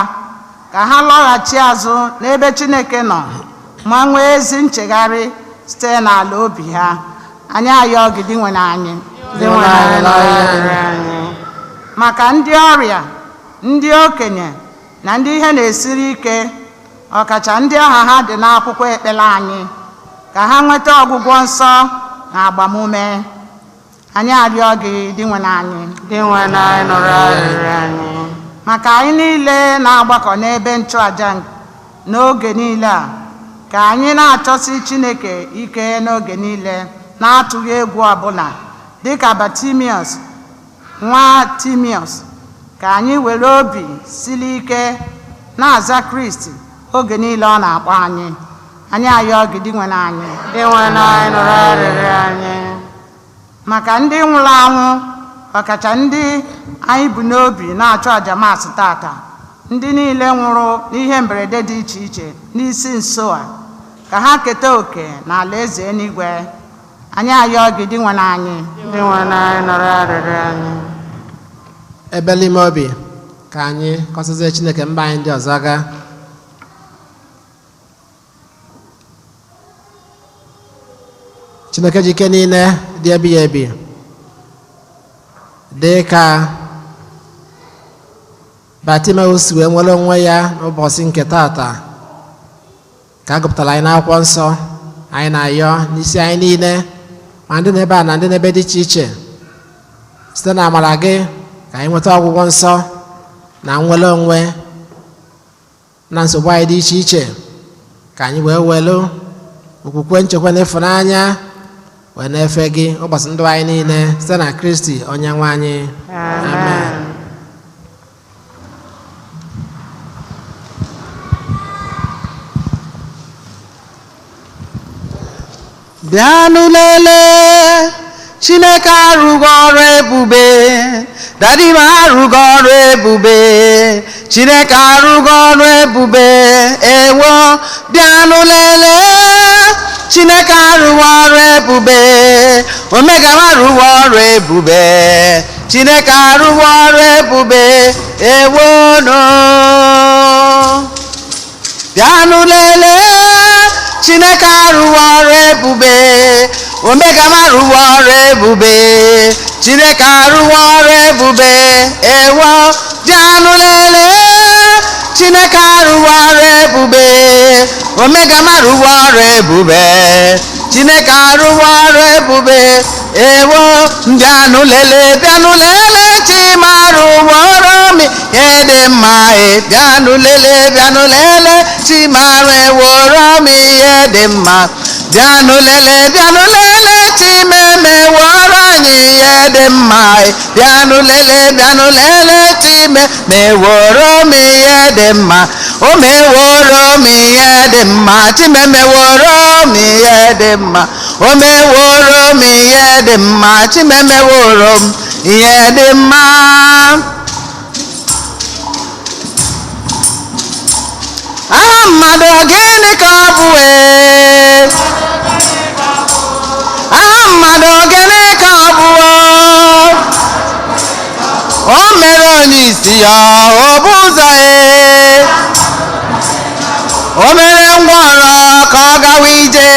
ka ha lọghachi azụ n'ebe Chineke nọ ma nwee ezi nchegharị site n'ala obi ha. Anyị ayọ gị, Dinwenụ anyị. Dinwenụ anyị, nụrụ arịrịọ anyị. Maka ndị ọrịa, ndị okenye na ndị ihe na-esiri ike, ọkacha ndị aha ha dị n'akwụkwọ ekpere anyị, ka ha nweta ọgwụgwọ nsọ na agbamume. Anyị arịọ gị, Dinwenụ anyị. Dinwenụ anyị, nụrụ arịrịọ anyị. Maka anyị niile na-agbakọ n'ebe nchụaja n'oge niile a, ka anyị na-achọsi Chineke ike n'oge niile na-atụghị egwu ọbụla, dịka Batimiọs nwa Timiọs, ka anyị were obi siri ike na-aza Kristi oge niile ọ na-akpọ anyị. Anyị ayọ gị, Dinwenụ anyị. Dinwenụ anyị, nụrụ arịrịọ anyị. Maka ndị nwụrụ anwụ, ọkacha ndị anyị bụ n'obi na-achụ àjà Maasị tata, ndị niile nwụrụ n'ihe mberede dị iche iche n'isi nso a, ka ha keta òkè n'ala eze eluigwe. Anyị ayọọ gị, Dinwenụ anyị. Dinwenụ anyị, nụrụ arịrịọ anyị. Ebe n'ime obi ka anyị kọsazie Chineke mba anyị ndị ọzọ gaa. Chineke ji ike niile dị ebighị ebi, dị ka Bartimeus wee nwere onwe ya n'ụbọchị nke tata ka a gụpụtara anyị n'akwụkwọ nsọ, anyị na-ayọ n'isi anyị niile, ma ndị n'ebe a na ndị n'ebe dị iche iche, site na amara gị ka anyị nweta ọgwụgwọ nsọ na nnwere onwe na nsogbu anyị dị iche iche, ka anyị wee welu okwukwe, nchekwa na ịfụnanya wee na-efe gị ụbọchị ndụ anyị niile, site na Kristi onye nwe anyị. Amen. Bịanụ lelee, Chineke arụgo ọrụ ebube. Daddy m arụgo ọrụ ebube. Chineke arụgo ọrụ ebube. Ewo, bịanụ lelee, Chineke arụgo ọrụ ebube. Omega m arụgo ọrụ ebube. Chineke arụgo ọrụ ebube. Ewo no. Bịanụ lelee, Chineke arụwo ọrụ ebube. Omega m arụwo ọrụ ebube. Chineke arụwo ọrụ ebube. Ewo, bịanụ lelee, Chineke arụwo ọrụ ebube. Omega m arụwo ọrụ ebube. Chineke arụwo ọrụ ebube. Ewo, bịanụ lelee, bịanụ lelee, Chima arụwo ọrụ m ihe dị mma e. Bịanụ lelee, bịanụ lelee, Chima eworo m ihe dị mma. Bịanụ lelee, bịanụ lelee, Chimeme woro anyị ihe dị mma e. Bịanụ lelee, bịanụ lelee, Chime meworo m ihe dị mma. O meworo m ihe dị mma. Chimeme woro m ihe dị mma. O meworo m ihe dị mma. Chimeme woro m ihe dị mma. Aha mmadụ gịnị ka ọ bụ ee? Aha mmadụ gịnị ka ọ bụ o? O mere onye isi ya ọ bụ ụzọ ee. O mere ngwọrọ ka ọ gawa ije.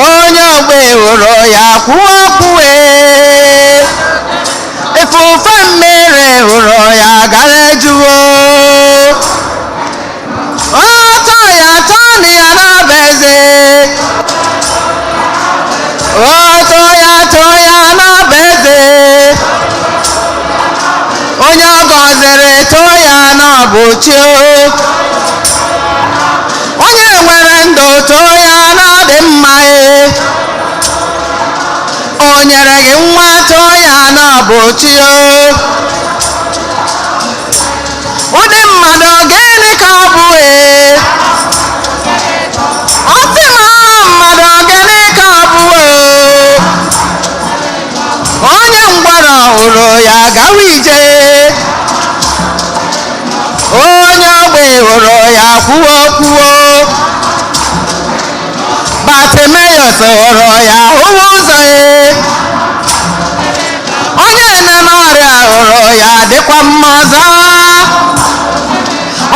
Onye ogbe hụrụ ya kwuo okwu ee. Ifufe mmiri hụrụ ya gara ejuwo. Ọtọ ya tọnụ ya n'ọba eze. Ọtọ ya tọ ya n'ọba eze. Onye ọ gọziri too ya n'ọbụ chi o. Onye nwere ndụ too ya n'ọdị mma e. O nyere gị nwa, too ya n'ọbụ chi o. Ụdị mmadụ gịnị ka ọ bụ ee? Ọ sị m aha mmadụ gịnị ka ọ bụ ee? Onye ngwọrọ hụrụ ya gawa ije. Onye ogbe hụrụ ya kwuo kwuo. Bartimeus hụrụ ya hụwa ụzọ ee. Onye nọ n'ọrịa hụrụ ya dịkwa mma ọzọ.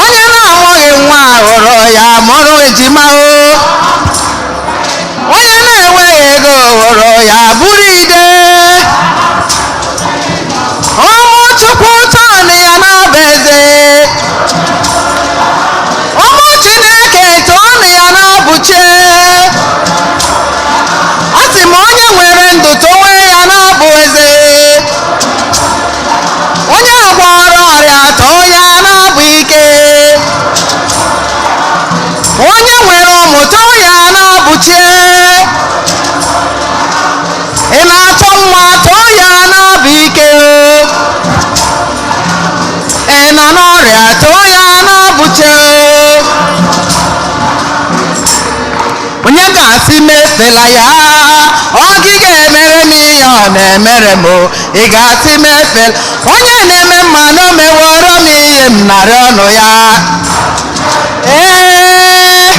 Onye na-amụghị nwa hụrụ ya mụrụ ejima o. Onye na-enweghị ego hụrụ ya bụrụ ide. Ụmụ Chukwu, tọọnụ ya n'ọba eze. Ụmụ Chineke, tọọnụ ya n'ọbụche. A sị m onye nwere ndụ towe ya n'ọbụ eze. Onye gwọrọ ọrịa tọọ ya n'ọbụ ike. Onye nwere ụmụ tọọ ya n'ọbụchie. Ị na-achọ nwa, tọọ ya n'ọbụ ike. Ị nọ n'ọrịa, tọọ ya n'ọbụchie. Onye Ga-asị m efela ya, ọ gị ga-emere m ihe ọ na-emere m o. Ị ga-asị m efela onye na-eme mma na o meworo m ihe m narị ọnụ ya. Ee,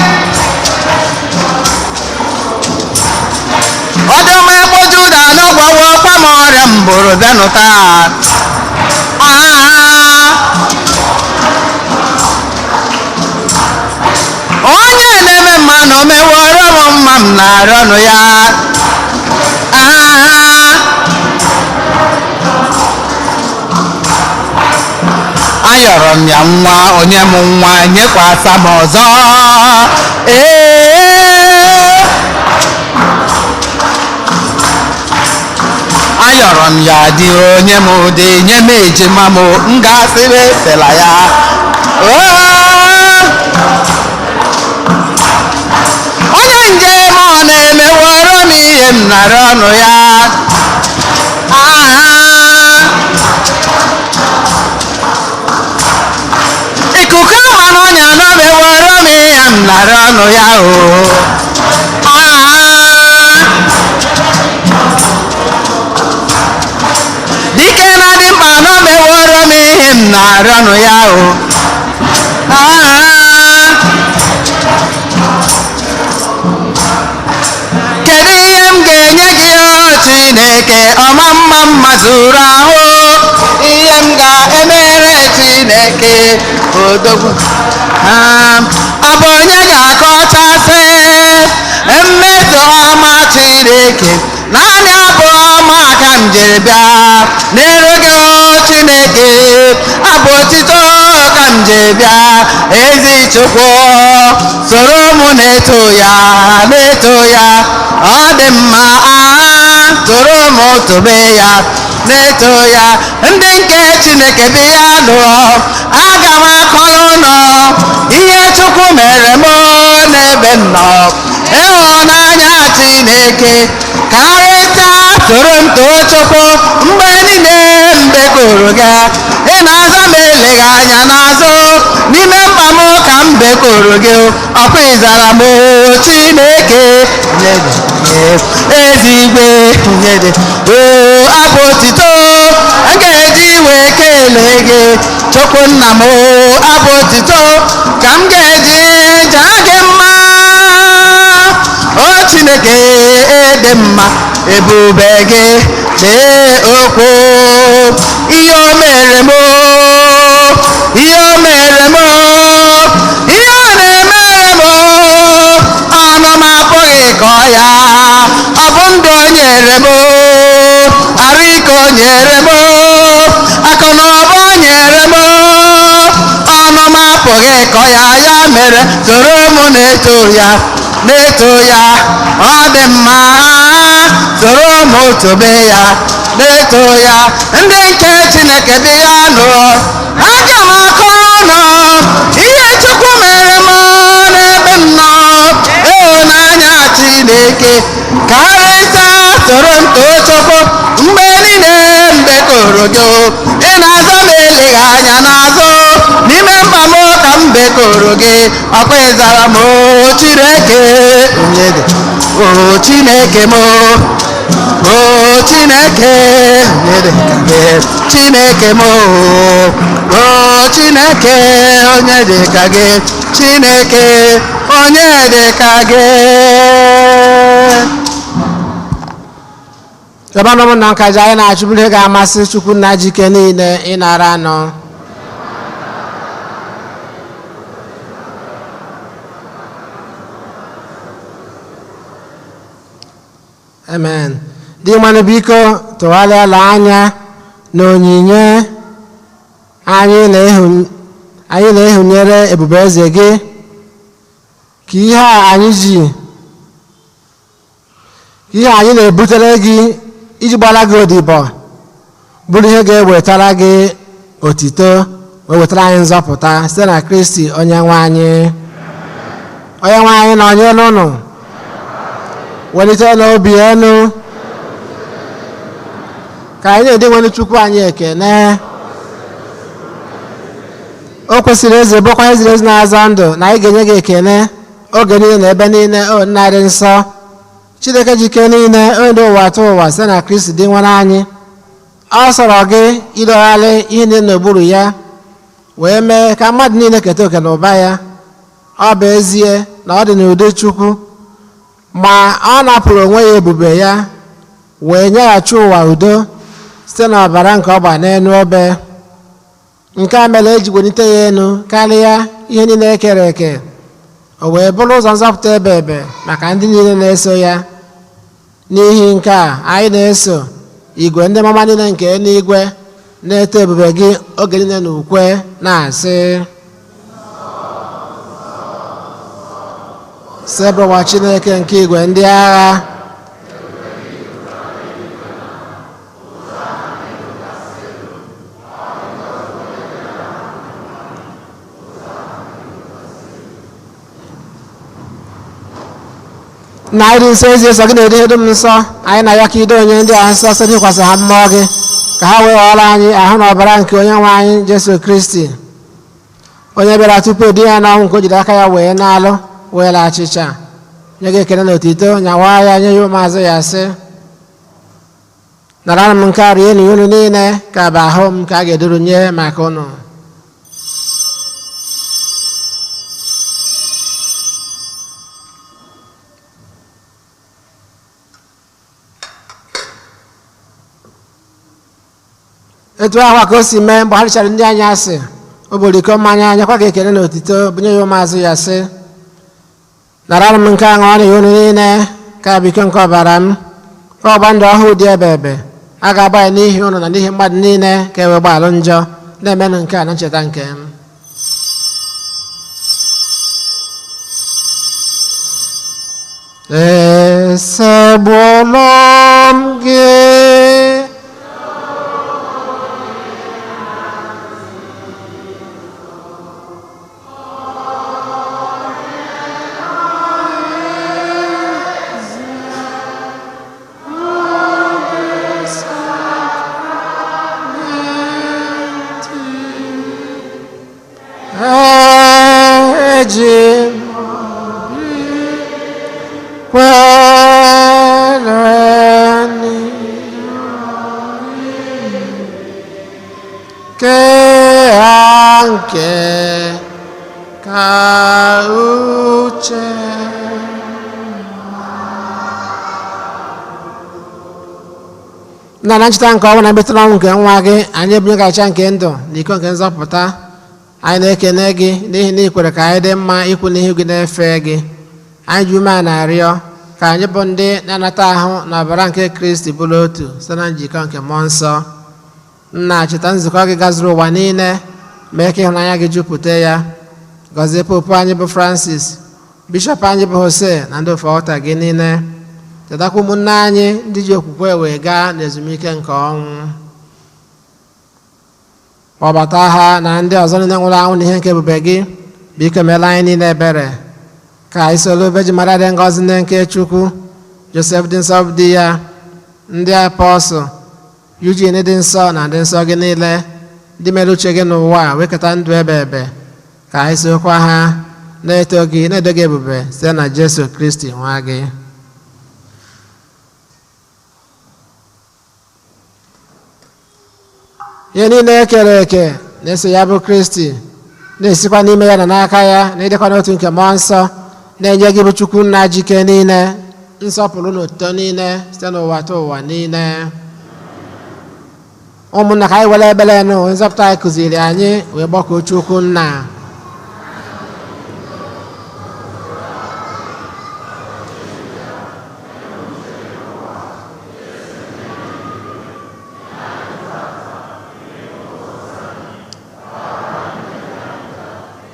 ọdụm ekpo Juda n'ọgwawo ọkwa m ọrịa m bụrụ bịanụ taa. Ah. Onye na-eme mma na o meworo m mma m na-arịọ ọnụ ya. Ah. Ayọrọ m ya nwa, onye m nwa nyekwasa m ọzọ. Ee, ayọrọ m ya dị onye m dị nye m ejima m m ga-asị m efela ya. Oo! Onye njem ọ na-emeworo m ihe m nara ọnụ ya. Ah! Ikuku ama n'ọnya na o meworo m ihe m nara ọnụ ya o. Ah! Dike na dị mkpa na o meworo m ihe m na-arịọ ọnụ ya o. Ah! Kedu ihe m ga-enye gị o Chineke ọma mma mma zuru ahụ, ihe m ga-emere Chineke odogwu. Ah, ọ bụ onye ga-akọchasị mmeso ọma Chineke? Naanị abụ ọma ka m jiri bịa n'elu gị o Chineke, abụ otito ka m jiri bịa ezi Chukwu. Soro mụ na-eto ya, na-eto ya, ọ dị mma. Ah, soro mụ tobe ya, na-eto ya. Ndị nke Chineke bi ya lụọ, aga m akọrọ ụlọ ihe Chukwu mere m n'ebe m nọ. Ịhụnanya Chineke karịta, soro m too Chukwu mgbe niile m bekuru gị. Ị na-aza m eleghị anya n'azụ, n'ime mkpa m ka m bekuru gị, ọkwa ịzara m o Chineke. Ezigwe nyede o, abụ otito m ga-eji wee kelee gị Chukwu nna m o, abụ otito ka m ga-eji jaa gị mma o Chineke dị mma, ebube gị chee okwu. Ihe o mere m o, ihe o mere m o, ihe ọ na-emere m o, ọnụ m apụghị ịkọ ya. Ọ bụ ndụ o nyere m o, arụ ike o nyere m o, akụ na ụba o nyere m o, ọnụ m apụghị ịkọ ya. Ya mere soro m na-eto ya, na-eto ya, ọ dị mma. Soro m tobe ya, na-eto ya. Ndị nke Chineke bi ya nụọ, aga m akọ ụnọ ihe Chukwu mere m n'ebe m nọ. Ịhụnanya Chineke karịta, soro m too Chukwu mgbe niile m bekuru gị. Ị na-aza m eleghị anya n'azụ, n'ime mkpa m ka m bekuru gị, ọkwa ịzara m o Chineke. Onye dị o Chineke m o Chineke, onye dị ka gị Chineke m o Chineke, onye dị ka gị Chineke, onye dị ka gị. Ebe ọnụ na nkaja anyị na-achụburu ihe ga-amasị Chukwu nna jike niile ịnara anọ. Amen. Dị mmanụ, biko tụgharịala anya na onyinye anyị na-ehunyere ebube eze gị, ka ihe a anyị ji ka ihe anyị na-ebutere gị iji gbara gị odibo bụrụ ihe ga-ewetara gị otito wee wetara anyị nzọpụta site na Kristi onye nwe anyị. Onye nwe anyị na onye n'ụnụ welite n'obi elu ka anyị na-ede nwere Chukwu anyị ekene. O kwesịrị eze bụkwa ihe ziri ezi na-aza ndụ na anyị ga-enye gị ekene Oge niile na ebe niile, o Nna dị nsọ, Chineke jike niile, onye dị ụwa atụ ụwa site na Kristi dị nwere anyị. Ọ sọrọ gị ịdọgharị ihe niile n'okpuru ya, wee mee ka mmadụ niile keta oke na ụba ya. Ọ bụ ezie na ọ dị n'ụdị Chukwu, ma ọ napụrụ onwe ya ebube ya, wee nyeghachi ụwa udo site n'ọbara nke ọgba n'elu obe. Nke a mere eji welite ya elu karịa ihe niile e kere eke, o wee bụrụ ụzọ nzọpụta ebe ebe maka ndị niile na-eso ya. N'ihi nke a anyị na-eso igwe ndị mama niile nke eluigwe na-eto ebube gị oge niile na ukwe na-asị: Sebụwa Chineke nke igwe ndị agha. Na anyị dị nsọ ezi nsọ gị na-edo ihe dum nsọ, anyị na ya ka ido onye ndị a nsọ site n'ịkwasị ha mmụọ gị, ka ha wee ghọrọ anyị ahụ na ọbara nke onye nwe anyị Jesu Kristi, onye bịara tupu di ya n'ọnwụ nke o jiri aka ya wee na-alụ, wee laa achịcha, nye gị ekele na otito, nyawa ya nye ya ụmụazụ ya sị: Nara m nke a rie na unu niile, ka bụ ahụ m ka a ga-eduru nye maka unu. Etu ahụ ka o si mee mgbe ha richara ndị anyị asị, o buru iko mmanya, nyekwa gị ekele na otito, bunye ya ụmụazụ ya sị: Nara m nke a ṅụọ na unu niile, ka bụ iko nke ọbara m, ka ọgba ndụ ọhụụ dị ebe ebe a ga-agba ya n'ihi unu na n'ihi mmadụ niile, ka e wee gbaalụ njọ. Na-emenụ nke a na ncheta nke m. Esegbuola m gị. Eji m kwere nke a nke ka uche. Nna, na ncheta nke ọnwụ na mmetụta ọnwụ nke nwa gị, anyị ebunye gị acha nke ndụ na iko nke nzọpụta. Anyị na-ekene gị n'ihi na ị kwere ka anyị dị mma ikwu n'ihu gị na-efe gị. Anyị ji ume a na-arịọ ka anyị bụ ndị na-anata ahụ na ọbara nke Kristi bụrụ otu site na njikọ nke mmụọ nsọ. Nna, cheta nzukọ gị gazuru ụwa niile, mee ka ịhụnanya gị jupụta ya. Gọzie popu anyị bụ Francis, bishọp anyị bụ Jose, na ndị ofe ọta gị niile. Chetakwa ụmụnne anyị ndị ji okwukwe wee gaa n'ezumike nke ọnwụ, kpọbata ha na ndị ọzọ niile nwụrụ anwụ n'ihe nke ebube gị. Biko meela anyị niile ebere, ka anyị soro Virgin Maria dị ngọzi, nne nke Chukwu, Joseph dị nsọ dị ya, ndị apọstụl, Eugene dị nsọ, na ndị nsọ gị niile ndị mere uche gị n'ụwa wee keta ndụ ebe ebe, ka anyị sokwa ha na-eto gị na-edo gị ebube site na Jesu Kristi nwa gị. Ihe niile e kere eke na-eso ya bụ Kristi, na-esikwa n'ime ya na n'aka ya na ịdịkwa n'otu nke mmụọ nsọ, na-enye gị bụ Chukwu nna jike niile nsọpụrụ na otuto niile site n'ụwa ta ụwa niile. Ụmụnna, ka anyị were ebere nụ nzọpụta anyị kụziri anyị wee gbakọọ Chukwu nna.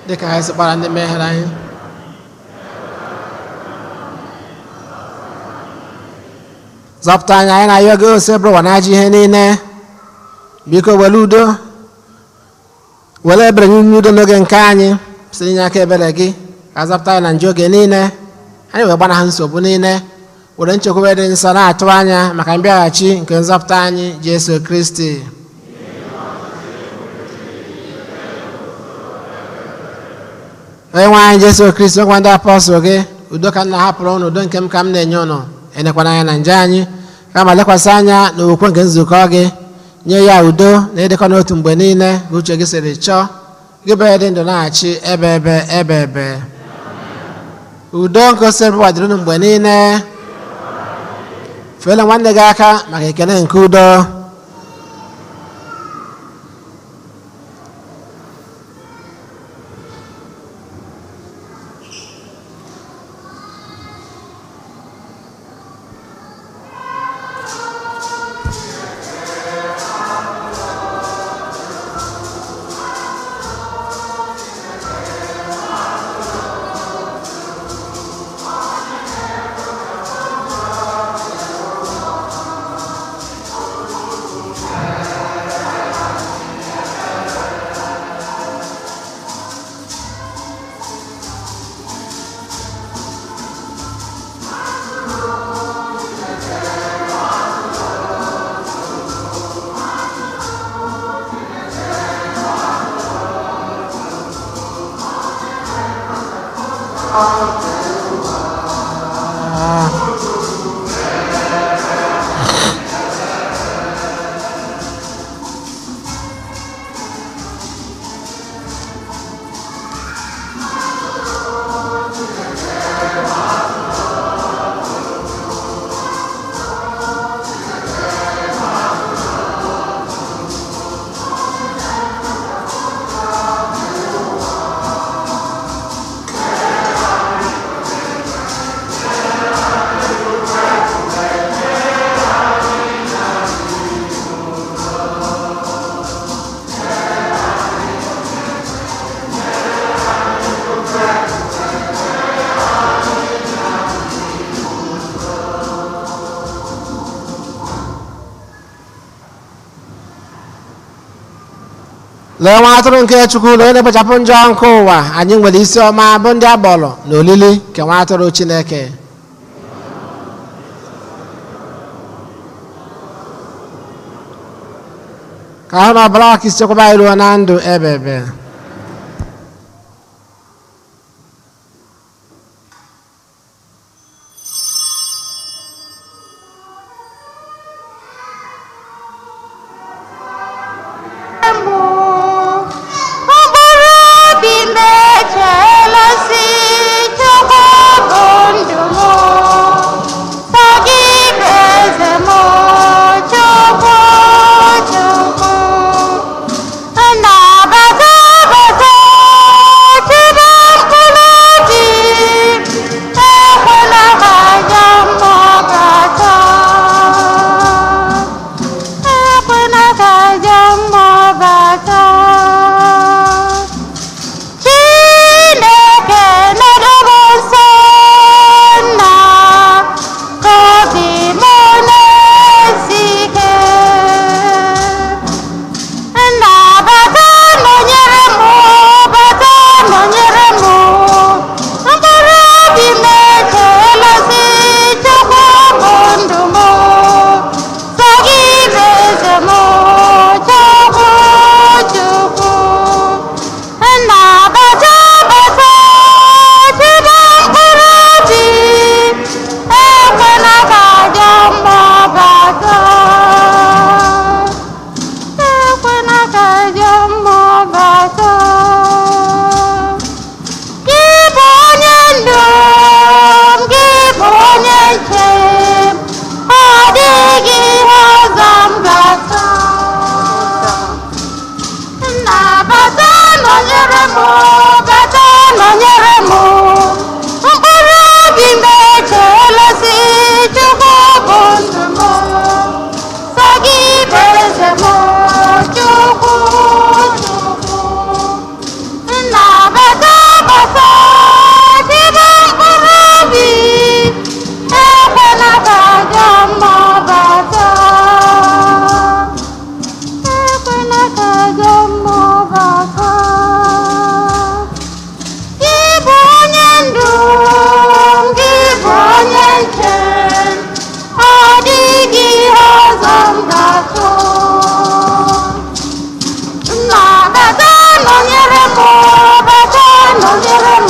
Dịka anyị sịkwara ndị mehiere anyị. Zọpụta anyị, anyị na-ayọ gị, Osebụrụwa na ajọ ihe niile. Biko were udo, were ebere nye udo n'oge nke anyị. Site n'inye aka ebere gị, ka zọpụta anyị na njọ oge niile, anyị wee gbanaha nsogbu niile, were nchekwube dị nsọ na-atụ anya maka mbịaghachi nke nzọpụta anyị Jesu Kristi. Onye nwe anyị Jesu Kristi, gwa ndị apọstụl gị, udo ka m na-ahapụrụ ụnụ, udo nke m ka m na-enye ụnụ. Enekwana anya na nje anyị, kama lekwasị anya n'okwukwe nke nzukọ gị. Nye ya udo na ịdịkọ n'otu mgbe niile ka uche gị siri chọọ, gị bụ onye dị ndụ na-achị ebe ebe ebe ebe. Udo nke osiri dịrị unu mgbe niile. Feela nwanne gị aka maka ekele nke udo. Lee nwa atụrụ nke Chukwu, lee onye na-ekpochapụ njọ nke ụwa. Anyị nwere isi ọma bụ ndị agbọrọ na olili nke nwa atụrụ Chineke. Ka ahụ na ọbara Kristi chekwaba anyị ruo na ndụ ebe ebe. Mkpụrụ obi m echeela sị, Chukwu bụ ndụ m, sọ gị bụ eze m, Chukwu, Chukwu. Nnabata bata, chebe mkpụrụ obi, ekwela ka ajọ mmụọ bata. Ekwela ka ajọ mmụọ bata. Chineke nọdụrụ nso nna, ka obi m na-esi ike. Nna bata nọnyere m, bata nọnyere m. Mkpụrụ obi m echeela sị, Chukwu bụ ndụ m. Sọ gị bụ eze m, Chukwu, Chukwu. Nna bata bata, chebe mkpụrụ obi, ekwela ka ajọ mmụọ bata. Ekwela ka ajọ mmụọ bata. Gị bụ onye ndu m, gị bụ onye nche m, ọ dịghị ihe ọzọ m ga-achọ. Nna bata nọnyere m, bata nọnyere m. Mkpụrụ obi m echeela sị, Chukwu bụ ndụ m. Sọ gị bụ eze m, Chukwu, Chukwu. Nna bata bata, chebe mkpụrụ obi, ekwela ka ajọ mmụọ bata. Ekwela ka ajọ mmụọ bata. Gị bụ onye ndu m, gị bụ onye nche m, ọ dịghị ihe ọzọ m ga-achọ. Nna bata nọnyere m, bata nọnyere m.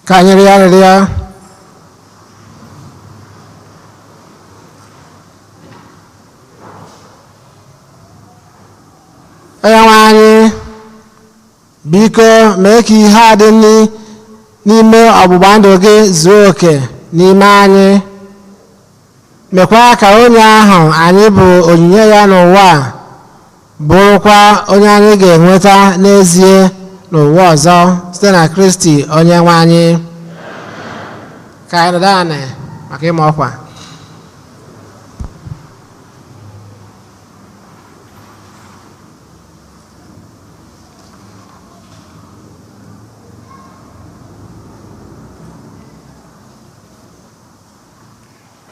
Ka anyị rịọ arịrịọ. Onye nwe anyị, biko mee ka ihe a dị n'ime ọgbụgba ndụ gị zuo oke n'ime anyị. Mekwa ka onye ahụ anyị bụ onyinye ya n'ụwa a bụrụkwa onye anyị ga-enweta n'ezie n'ụwa ọzọ, site na Kristi Onye nwe anyị. Ka anyị nọdụ anị maka ịma ọkwa.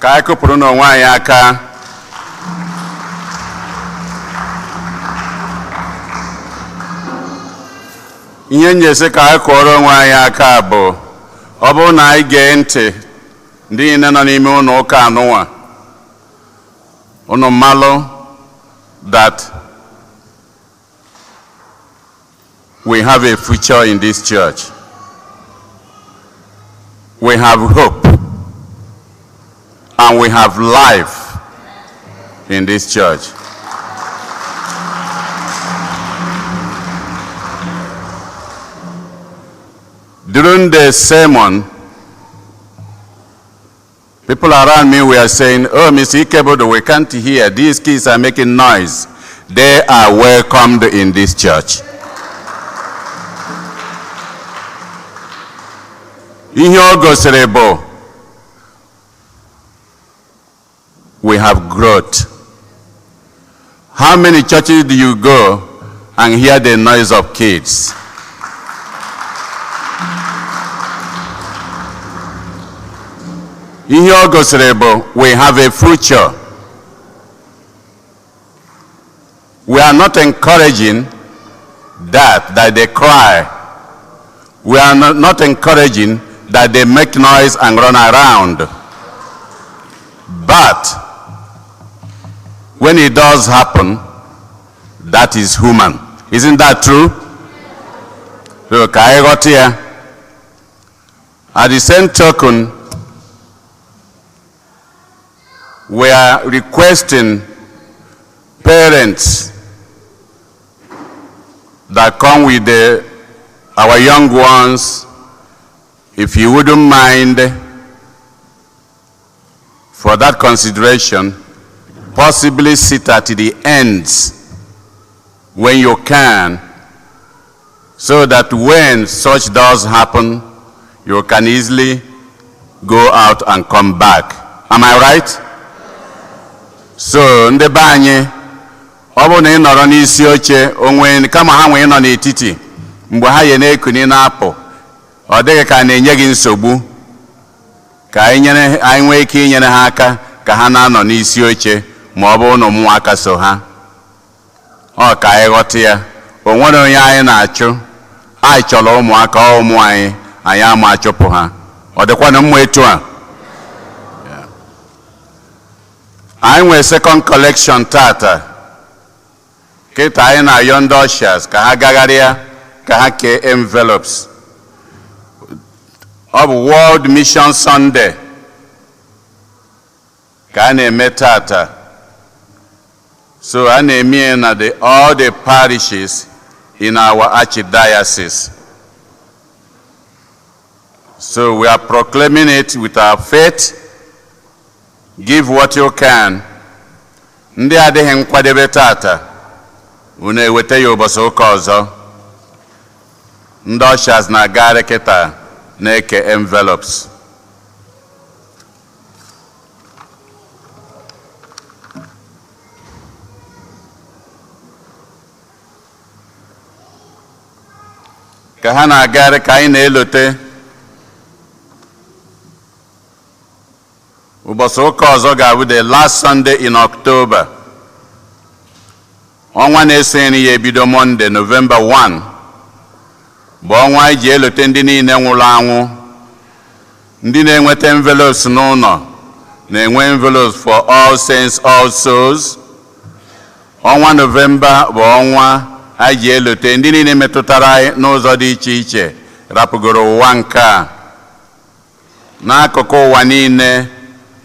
Ka anyị kụpụrụ n'onwe anyị aka. Ihe nyesi ka anyị kụọrọ onwe anyị aka bụ, ọ bụrụ na anyị gee ntị, ndị niile nọ n'ime ụlọ ụka anụnwa, unu malụ that we have a future in this church. We have hope and we have life in this church. During the sermon, people around me were saying, "Oh, Mr. Ikebodo, we can't hear. These kids are making noise." They are welcomed in this church. Ihe o gosiri bụ we have growth. How many churches do you go and hear the noise of kids? Ihe o gosiri bụ we have a future. We are not encouraging that they cry. We are not encouraging that they make noise and run around. But when it does happen, that is human. Isn't that true? So, ka anyị ghọta ya. At the same token, we are requesting parents that come with our young ones, if you wouldn't mind, for that consideration, possibly sit at the ends when you can, so that when such does happen, you can easily go out and come back. Am I right? So, ndị be anyị, ọ bụrụ na ị nọrọ n'isi oche onwe kama ha nwee nọ n'etiti mgbe ha yi na-ekuni na-apụ, ọ dịghị ka a na-enye gị nsogbu, ka anyị nyere anyị nwee ike inyere ha aka ka ha na-anọ n'isi oche ma ọ bụrụ na ụmụaka so ha. Ọ ka anyị ghọta ya. O nwere onye anyị na-achụ? Anyị chọrọ ụmụaka, ọ ụmụ anyị, anyị ama achụpụ ha. Ọ dịkwana mma etu a? Anyị nwere second collection tata. Kịta anyị na-ayọ ndị ushers ka ha gagharịa ka ha kee envelopes. Ọ bụ World Mission Sunday ka a na-eme tata. So a na-eme ya na all the parishes in our archdiocese. So we are proclaiming it with our faith. Give what you can. Ndị adịghị nkwadebe tata, unu eweta ya ụbọchị ụka ọzọ. Ndị ushers na-agagharị kịta na-eke envelopes. Ka ha na-agagharị ka anyị na-elote ụbọchị ụka ọzọ ga-abụ the last Sunday in October. Ọnwa na-eso nri ya ebido Monday, November 1, bụ ọnwa anyị ji elote ndị niile nwụrụ anwụ. Ndị na-enweta envelopes n'ụlọ na-enwe envelopes for All Saints, All Souls. Ọnwa November bụ ọnwa anyị ji elote ndị niile metụtara anyị n'ụzọ dị iche iche rapụgoro ụwa nke a. N'akụkụ ụwa niile,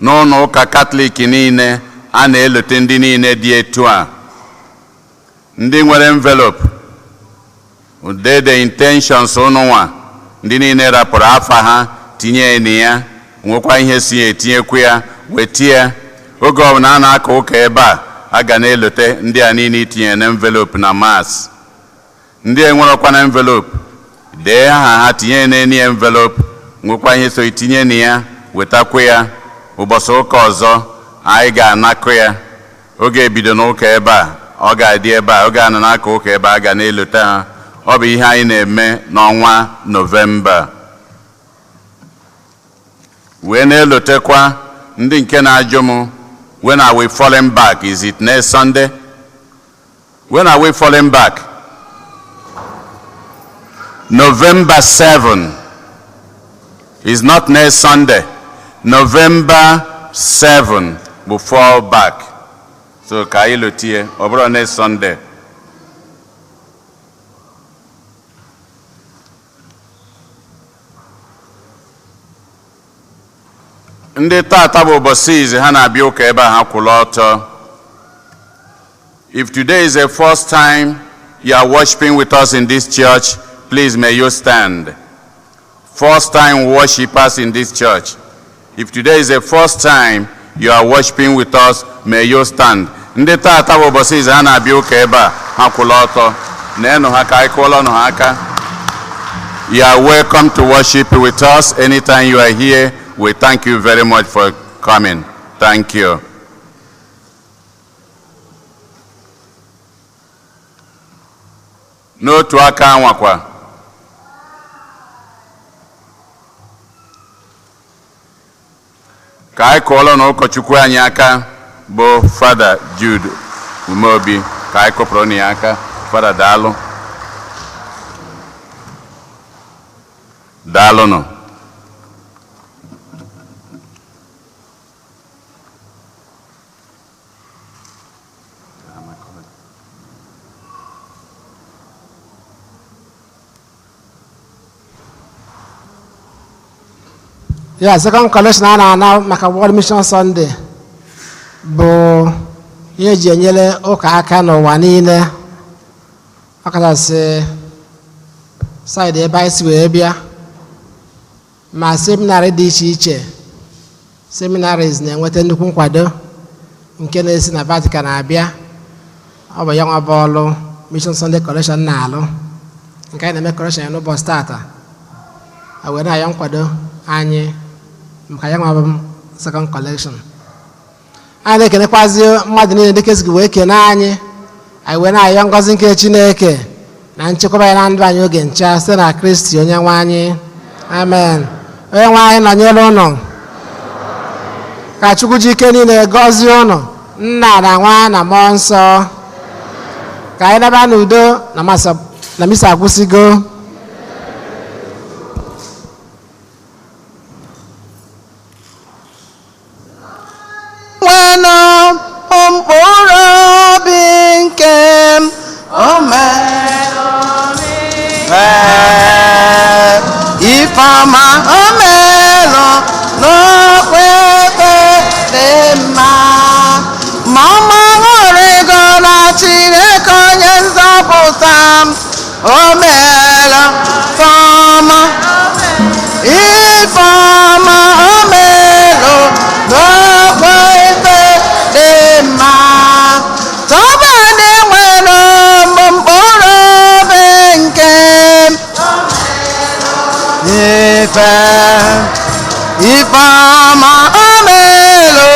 n'ụlọ ụka Katọlik niile, a na-elote ndị niile dị etu a. Ndị nwere envelope, dee the intentions ụnụnwa, ndị niile rapụrụ afa ha, tinye na ya, nwekwa ihe si ya etinyekwu ya, weta ya. Oge ọbụla a na-aka ụka ebe a, a ga na-elote ndị a niile itinye na envelope na Mass. Ndị enwerọkwa na envelope, dee aha ha tinye n'enu envelope, nwekwa ihe so itinye na ya, wetakwa ya. Ụbọchị ụka ọzọ anyị ga-anakụ ya. Oge ebido n'ụka ebe a, ọ ga-adị ebe a. Oge a nọ n'aka ụka ebe a, ga na-elote ha. Ọ bụ ihe anyị na-eme n'ọnwa Nọvemba. Wee na-elotekwa ndị nke na-ajụ m, "When are we falling back? Is it next Sunday?" When are we falling back? November 7 is not next Sunday. November 7 will fall back. So ka anyị lotie, ọ bụrụ next Sunday. Ndị tata bụ ụbọchị izi ha na-abịa ụka ebe a, ha kwụrụ ọtọ. If today is the first time you are worshiping with us in this church, please may you stand. First time worshipers in this church. If today is the first time you are worshiping with us, may you stand. Ndị tata bụ ụbọchị izi ha na-abịa ụka ebe a, ha kwụrụ ọtọ. Neenụ ha ka anyị kụọla ọnụ ha aka. You are welcome to worship with us anytime you are here. We thank you very much for coming. Thank you. N'otu aka anwakwa, ka anyị kụọla na ụkọchukwu anyị aka bụ Fada Jude Umeobi, ka anyị kụpụrụ na ya aka. Fada, daalụ, daalụnụ. Ya, second collection a na-ana maka World Mission Sunday bụ ihe eji enyere ụka aka n'ụwa niile, ọkachasị side ebe anyị si wee bịa, ma seminarị dị iche iche. Seminaries na-enweta nnukwu nkwado nke na-esi na Vatican abịa. Ọ bụ ya nwa bụ ọlụ Mission Sunday collection na-alụ, nke anyị na-eme collection ya n'ụbọchị tata, a wee na-ayọ nkwado anyị maka ya nwa bụ second collection. Anyị na-ekenekwazi mmadụ niile dịka esi wee kene anyị. Anyị wee na-ayọ ngọzi nke Chineke na nchekwaba ya na ndụ anyị oge ncha, site na Kristi onye nwe anyị. Amen. Onye nwe anyị nọnyere ụnụ. Ka Chukwu ji ike niile gọzie ụnụ, Nna na Nwa na Mmụọ Nsọ. Ka anyị naba n'udo na misa agwụsịgo. Nwenụ mkpụrụ obi nke m, o mere ifeọma, o merụ n'okpukpe dị mma, ma ọma ṅụrịgo na Chineke onye nzọpụta m. O merụ ifeọma, ifeọma, o merụ n'okpukpe dị mma. Tọba na-enwere mkpụrụ obi nke m, ife ifeọma, o merụ.